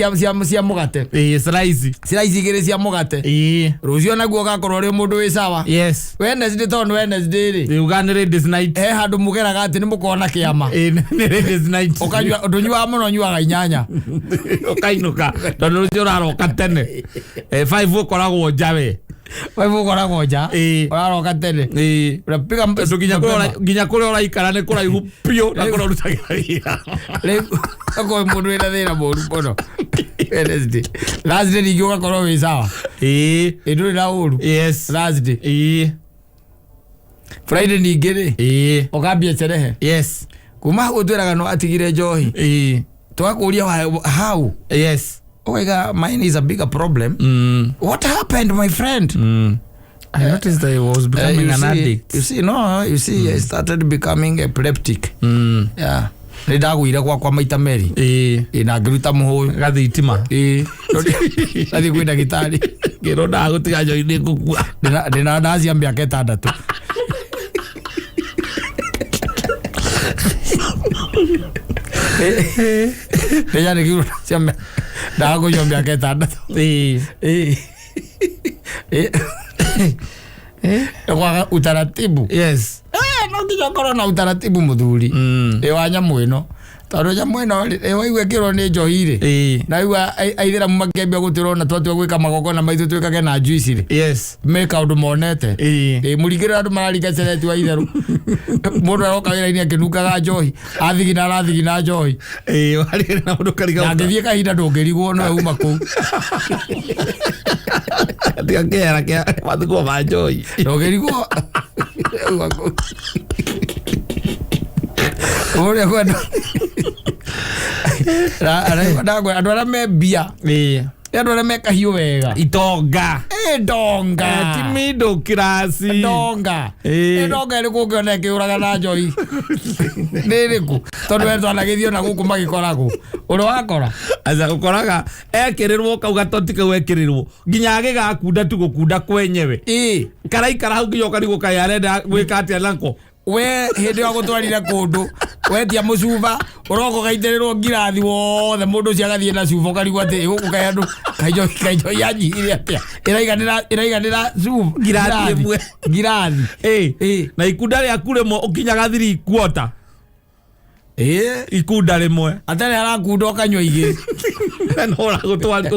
cia mũgate. Ĩĩ, slice. Slice igĩrĩ cia mũgate. Ĩĩ. Rũciũ naguo ũgakorwo ũrĩ mũndũ wĩ sawa. Yes. Wednesday tondũ Wednesday rĩ. Uga nĩ ladies night. He handũ mũgeraga atĩ nĩ mũkona kĩama. Ĩĩ, nĩ ladies night. Ũkanyua ndũnyuaga mũno ũnyuaga inyanya. Ũkainũka tondũ rũciũ ũraroka tene. 5 ũkoragwo nja we. Wewe ũkoragwo nja. Ĩĩ. Ũraroka tene. Ĩĩ. Ũrapiga Tondũ nginya kũrĩa ũraikara nĩ kũraihu biũ na kũrĩa ũrutagĩra wĩra. Rĩu ũkorwo mũndũ wĩna thĩna mũru mũno. Wednesday. Thursday ningĩ ũgakorwo wĩ sawa. Ĩĩ. Ĩ ndũrĩ na ũru. Yes. Thursday. Ĩĩ. Friday ningĩ rĩ. Ĩĩ. Ũkambia sherehe. Yes. Kuma hau ũtwĩraga no atigire njohi. Ĩĩ. Tũgakũria how. Yes. Ũkaiga mine is a bigger problem. What happened my friend? I noticed that I was becoming you an see, addict. You see, no, you see, I started becoming epileptic. Yeah. Nĩ ndagũire gwakwa maita merĩ. Ĩĩ. Ĩ, na ngĩruta mũhũyũ. Gathitima. Ĩ, ndathiĩ kwĩ ndagĩtarĩ. Ngĩrwo ndagũtiga njohi nĩ ngũkua. Ndĩna ndawa cia mĩaka 6. Ndĩnyandĩkĩirwo ndawa cia ndawa kũnyua mĩaka 6. Ĩĩ. Ĩ. Ĩ. Nĩ kwaga utaratibu. Yes. Eh, no nginya ũkorwo na utaratibu mũthuri. Ĩ wa nyamũ ĩno tondũ nyamũ ĩno rĩ, ĩ waigua ĩkĩrwo nĩ njohi rĩ, Ĩĩ. na igua aithĩramu makĩambia gũtwĩra ona twatua gwĩka magongona maitũ twĩkage na juice rĩ, Yes. me kaũndũ monete. Ĩĩ. Ĩ mũringĩrĩra andũ mararinga cereti wa itherũ, mũndũ aroka wĩra-inĩ akĩnungaga njohi, athigina arathigina njohi. Ĩĩ, warĩ na mũndũ kariga. Na angĩthiĩ kahinda ndũngĩrigwo no uma kũu. Tiga kĩhera kĩa mathiko ma njohi. Ndũngĩrigwo uma kũu ũrĩa kwenda. Andũ arĩa me mbia Ĩĩ. nĩ andũ arĩa me kahiũ wega. Itonga. Ĩ ndonga. Ti middle class. Ndonga. Ĩ. Ĩ ndonga ĩrĩkũ ũngĩona ĩkĩũraga na njohi? Nĩ ĩrĩkũ? Tondũ we twanagĩthiĩ ona gũkũ magĩkoragwo ũrĩa wakora. Aca ũkoraga ekĩrĩrwo kau gatoti kau ekĩrĩrwo nginya agĩgakunda tu gũkunda kwenyewe. Ĩ. Karaikara hau nginya ũkarigwo kaĩ arenda gwĩka atĩa nako. We hĩndĩ ĩyo gũtwarire kũndũ wetia mũcuba ũroka ũgaitĩrĩrwo ngirathi wothe, mũndũ ũcio agathiĩ na cuba ũkarigwo atĩ gũkũ kaĩ andũ kaĩ njohi yanyihire atĩa, ĩraiganĩra cuba Ngirathi ĩmwe. Ngirathi. Ĩ. Ĩ. Na ikunda rĩaku rĩmwe ũkinyaga 3/4. Ĩ. Ikunda rĩmwe. Atarĩ arakunda ũkanyua igĩrĩ. Na no ũragũtwarire.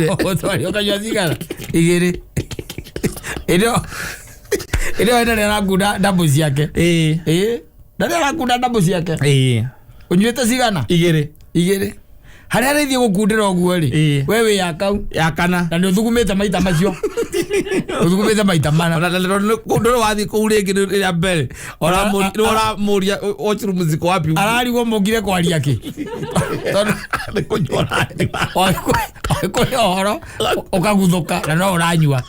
Ũgũtwarire ũkanyua cigana? Igĩrĩ. Ĩrĩ ĩrĩ ndarĩ arakunda ndambu ciake. Ĩ. Ĩ ndarĩ arakunda ndambu ciake. Ĩ. Ũnyuĩte cigana? Igĩrĩ. Igĩrĩ. Harĩa arĩthiĩ gũkundĩra ũguo rĩ, Ĩ. we wĩ ya kau. Ya kana. Na nĩ ũthugumĩte maita macio. Ũthugumĩte maita mana. Ona ndũrĩ wathiĩ kũu rĩngĩ rĩa mbere. Nĩ ũramũria washroom ziko wapi? Ararigwo mũngire kwaria kĩ. Tondũ Nĩ kũnyua ũranyua. kũrĩ ũhoro ũkaguthũka na no ũranyua.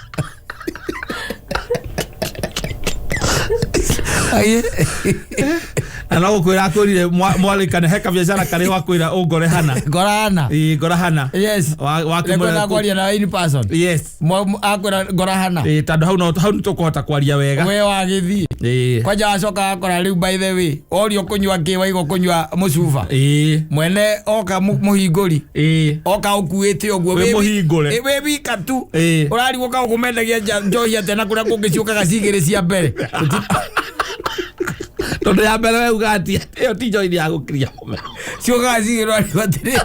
Na no gũkwĩra akwĩrire mwarĩkane he kabiacara karĩ wakwĩra ũngore hana. Ngorana. Ĩ, ngora hana. Yes. Wakĩmwĩra Nĩkwenda kwaria na in person. Yes. Akwĩra ngora hana. Ĩ, tondũ hau no hau nĩtũkũhota kwaria wega. We wagĩthiĩ. Ĩ. Kwanja wacoka wakora rĩu by the way, worio kũnyua kĩ waigua kũnyua mũcuba. Ĩ. Mwene oka mũhingũri. Ĩ. Oka ũkuĩte ũguo. Wĩ mũhingũre. Wĩ wika tu. Ĩ. Ũrarigwo ka ũkũmendagia njohi atĩa na kũrĩa kũngĩ ciũkaga cigĩrĩ cia mbere. Tondũ ya mbere weuga atĩ ĩyo ti njohi ya gũkiria mũmero. Ciũkaga cigĩrĩ ũrarigwo atĩrĩ.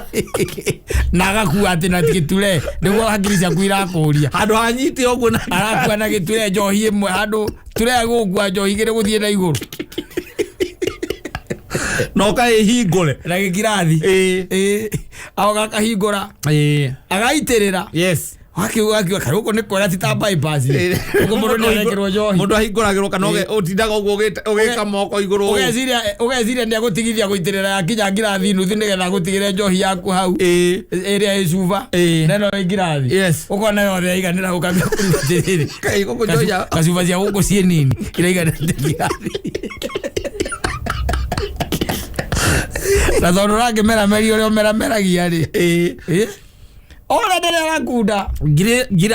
Na agakua atĩ na gĩture nĩguo hakiri ciaku irakũria. Handũ hanyite ũguo na Arakua na gĩture njohi ĩmwe handũ ture gũkua njohi igĩrĩ gũthiĩ na igũrũ. Na ũkaĩhingũre. Na gĩkirathi. Ĩ. Ĩ. Agoka akahingũra. Ĩ. Agaitĩrĩra. Yes. Wakiuga akiuga kaĩ gũkũ nĩ kwega ti ta bypass. Gũkũ mũndũ nĩ arekĩrwo njohi. Mũndũ ahingũragĩrwo kana ũtindaga ũguo ũgĩka moko igũrũ. Ũgeciria nĩ agũtigithia gũitĩrĩra yakinya ngirathi nuthu nĩgetha agũtigĩre njohi yaku hau. Ĩ. Ĩrĩa ĩ cuba. Ĩ. Na ĩno ĩ ngirathi. Yes. Ũkona yothe yaiganĩra ũkambia kũruga atĩrĩrĩ. Kaĩ gũkũ njohi ya Kacuba cia gũkũ ciĩ nini iraiganĩra ngirathi. Na tondũ ũrakĩmerameria ũrĩa ũmerameragia rĩ. Ĩ. Ĩ. Ona ndĩrĩ arakunda.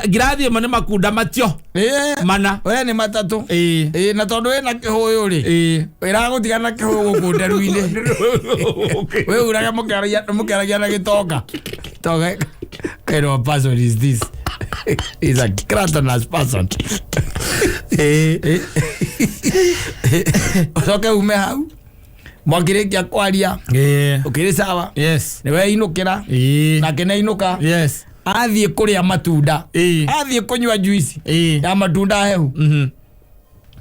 Ngirathi ĩmwe nĩ makunda macio. Ĩ. Mana. We nĩ matatũ. Ĩ. Ĩ, na tondũ wĩna kĩhũyũ rĩ, Ĩ. ĩragũtiga na kĩhũyũ gũkũ nderu-inĩ. We uraga mũkĩaragia na gĩtonga. Tonga kind of person is this? Is a gluttonous person. Ĩ. Ũcoke ume hau mwakĩrĩkia kwaria Ĩ. ũkĩrĩ sawa. Yes. Nĩ weinũkĩra. Ĩ. Nake nĩainũka. Yes. Athiĩ kũrĩa matunda. Ĩ. Athiĩ kũnyua juice Ĩ. ya matunda hehu.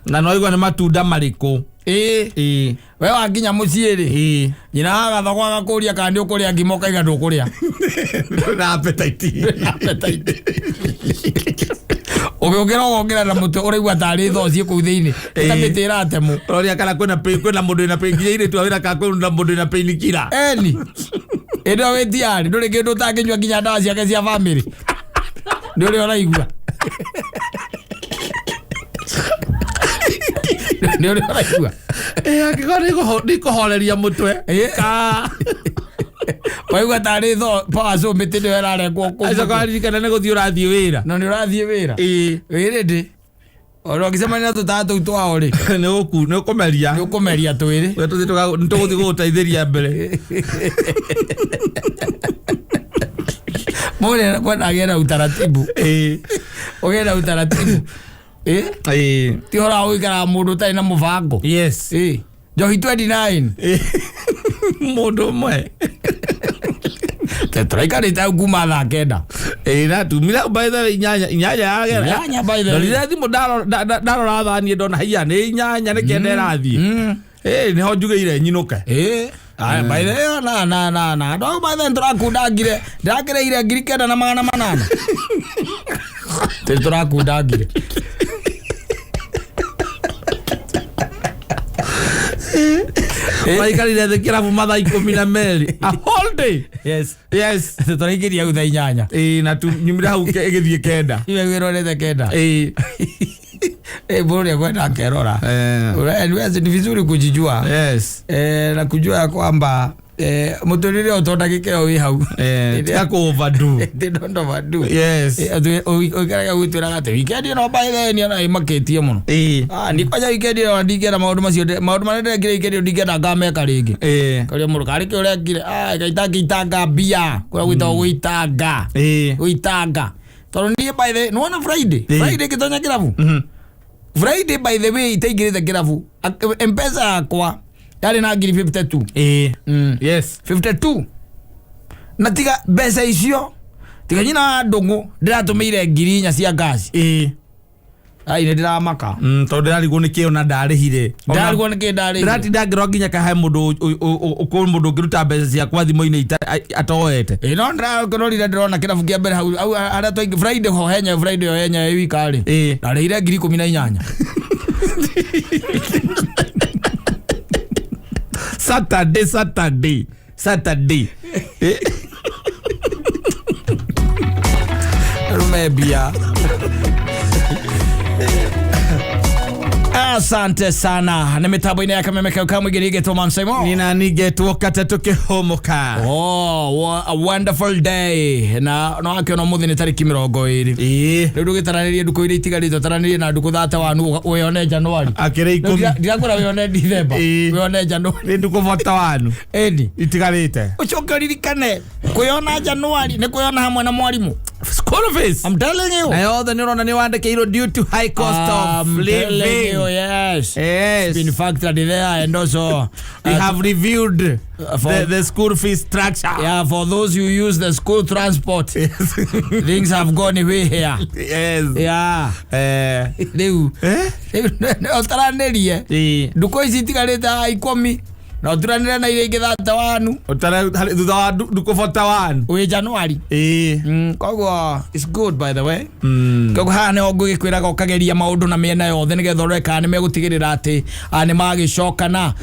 Na no igua nĩ matunda marĩkũ. Ĩ. Ĩ. We wakinya mũciĩ rĩ, Ĩ. nyina agathogwo agakũria kana nĩ ũkũrĩa ngima ũkaiga ndũkũrĩa. Na appetite. Appetite. Ũgĩũkĩra ũgokĩra na mũtwe ũraigua tarĩ thoo ciĩ kũu thĩinĩ. Ta Ĩ. mĩtĩ ĩratemwo. Ũroria kana kwĩna kwĩna mũndũ wĩna pain nginya airĩtu a wĩra kana kwĩna mũndũ wĩna pain killer. Eni. Ĩndĩ ĩyo wĩ tiarĩ ndũrĩ kĩndũ ũtangĩnyua nginya ndawa ciake cia bamĩrĩ. Nĩ ũrĩa ũraigua. Nĩ ũrĩa ũraigua. Angĩkorwo nĩ kũhoreria mũtwe. Ĩ. Ka. Waigua tarĩ tho power saw mĩtĩ nĩyo ĩrarengwo kũu. Acoka aririkana nĩ gũthiĩ ũrathiĩ wĩra. Na nĩ ũrathiĩ wĩra. Ĩ. Wĩrĩ ndĩ. Ona ũngĩcemania na tũtaa tũu twao rĩ, Nĩ ũku nĩ ũkũmeria. nĩ ũkũmeria twĩrĩ. We tũthiĩ nĩ tũgũthiĩ gũgũteithĩria mbere. Mũndũ kwenda agĩe na utaratibu. Ĩ. Ũgĩe na utaratibu. Ĩ? Ĩ. Ti ũhoro wa gũikara mũndũ ũtarĩ na mũbango. Yes. Ĩ. Njohi 29. Ĩ. Mũndũ ũmwe. Tũraikarĩte hau kuma thaa 9. Ĩ na tumira by the way 8 8 yagera. 8 by the way. Ndorire thimũ ndarora thaa niĩ ndona haiya nĩ 8 nĩ 9 ĩrathiĩ. Ĩ nĩho njugĩire nyinũke. Ĩ. Aya, by the way, na na na na andũ au by the way tũrakundangire ndĩrakĩrĩire 9,800. Tĩ tũrakundangire. Maikarire thĩ kĩrabu mathaa 12. A whole day. Yes. Yes. Tũraingĩria hau thaa 8. Ĩ na nyumire hau ĩgĩthiĩ 9. Iwe wĩrorete 9. Ĩ. Eh, bora kwenda akerora. Ni vizuri kujijua. Yes. Na kujua ya kwamba mũtũrĩre ũyũ to ndagĩka ĩyo wĩ hau. Tiga kũ overdo. They don't overdo. Yes. Ũikaraga gwĩtwĩraga atĩ weekend ĩno by the way niona ĩmakĩtie mũno. Ĩ. Ah, ni kwanja weekend ĩno ndingĩenda maũndũ macio maũndũ marĩa ndĩrekire weekend ĩyo ndingĩenda ngameka rĩngĩ. Ĩ. Karia mũndũ karĩ kĩ ũrekire? Ah, ngaitanga mbia. Kũrĩa gwĩtagwo gũitanga. Ĩ. Gũitanga. Tondũ niĩ by the way, nĩwona Friday? Ĩ. Friday ngĩtonya kĩrabu. Friday by the way itaingĩrĩte kĩrabu. M-Pesa yakwa yarĩ na ngiri 52. Ĩ. Yes. 52. Na tiga mbeca icio tiga nyina wa ndũng'ũ ndĩratũmĩire 4,000 cia ngasi. Ĩ. Ai nĩ ndĩramaka. Tondũ ndĩrarigwo nĩ kĩo na ndarĩhire. Ndarigwo nĩ kĩ ndarĩhire. Ndĩratinda ngĩrora nginya kahe mũndũ kũrĩ mũndũ ũngĩruta mbeca ciakwa thimũ-inĩ atoete. Ĩ no ndĩrakĩrorire ndĩrona kĩrabu kĩa mbere hau hau harĩa twaingĩ Friday ho henya Friday ho henya ĩ wika rĩ. Ĩ. Ndarĩhire 18,000. Saturday, Saturday, Saturday. Rume mbia. Asante sana. Nĩ mĩtambo-inĩ ya Kameme kau kamũingĩ nĩgetwo Mansaimo. Nina nigetwo katatũ kĩhũmũka. Oh, what a wonderful day. Na no akĩona ũmũthĩ nĩ tarĩki 20. Ĩ. Rĩu ndũgĩtaranĩrie ndukũ iria itigarĩte ũtaranĩrie na ndukũ 31 wĩone Januari. Akĩrĩ 10. Ndirakwĩra wĩone Dithemba. Ĩ. Wĩone Januari. Nĩ ndukũ 41 Ĩni. itigarĩte. Ũcoke ũririkane kwĩona Januari nĩ kwĩona hamwe na mwarimũ. School fees. I'm telling you. Na yothe nĩ ũrona nĩ wandĩkĩirwo due to high cost of I'm telling you, living. yes. Yes. Been factored there and also We have reviewed the school fee structure. Yeah, for those who use the school transport, things have gone way here. Yes. Yeah. Rĩu Eh? rĩu ũtaranĩrie Ĩ. ndukũ ici itigarĩte haha 10 na ũturanĩre na iria ingĩ 31 Ũtare thutha wa ndukũ 41. wĩ Januari. Ĩ. Koguo it's good by the way. Koguo haha nĩho ngũgĩkwĩraga ũkageria maũndũ na mĩena yothe nĩgetha ũrore kana nĩmegũtigĩrĩra atĩ nĩmagĩcokana.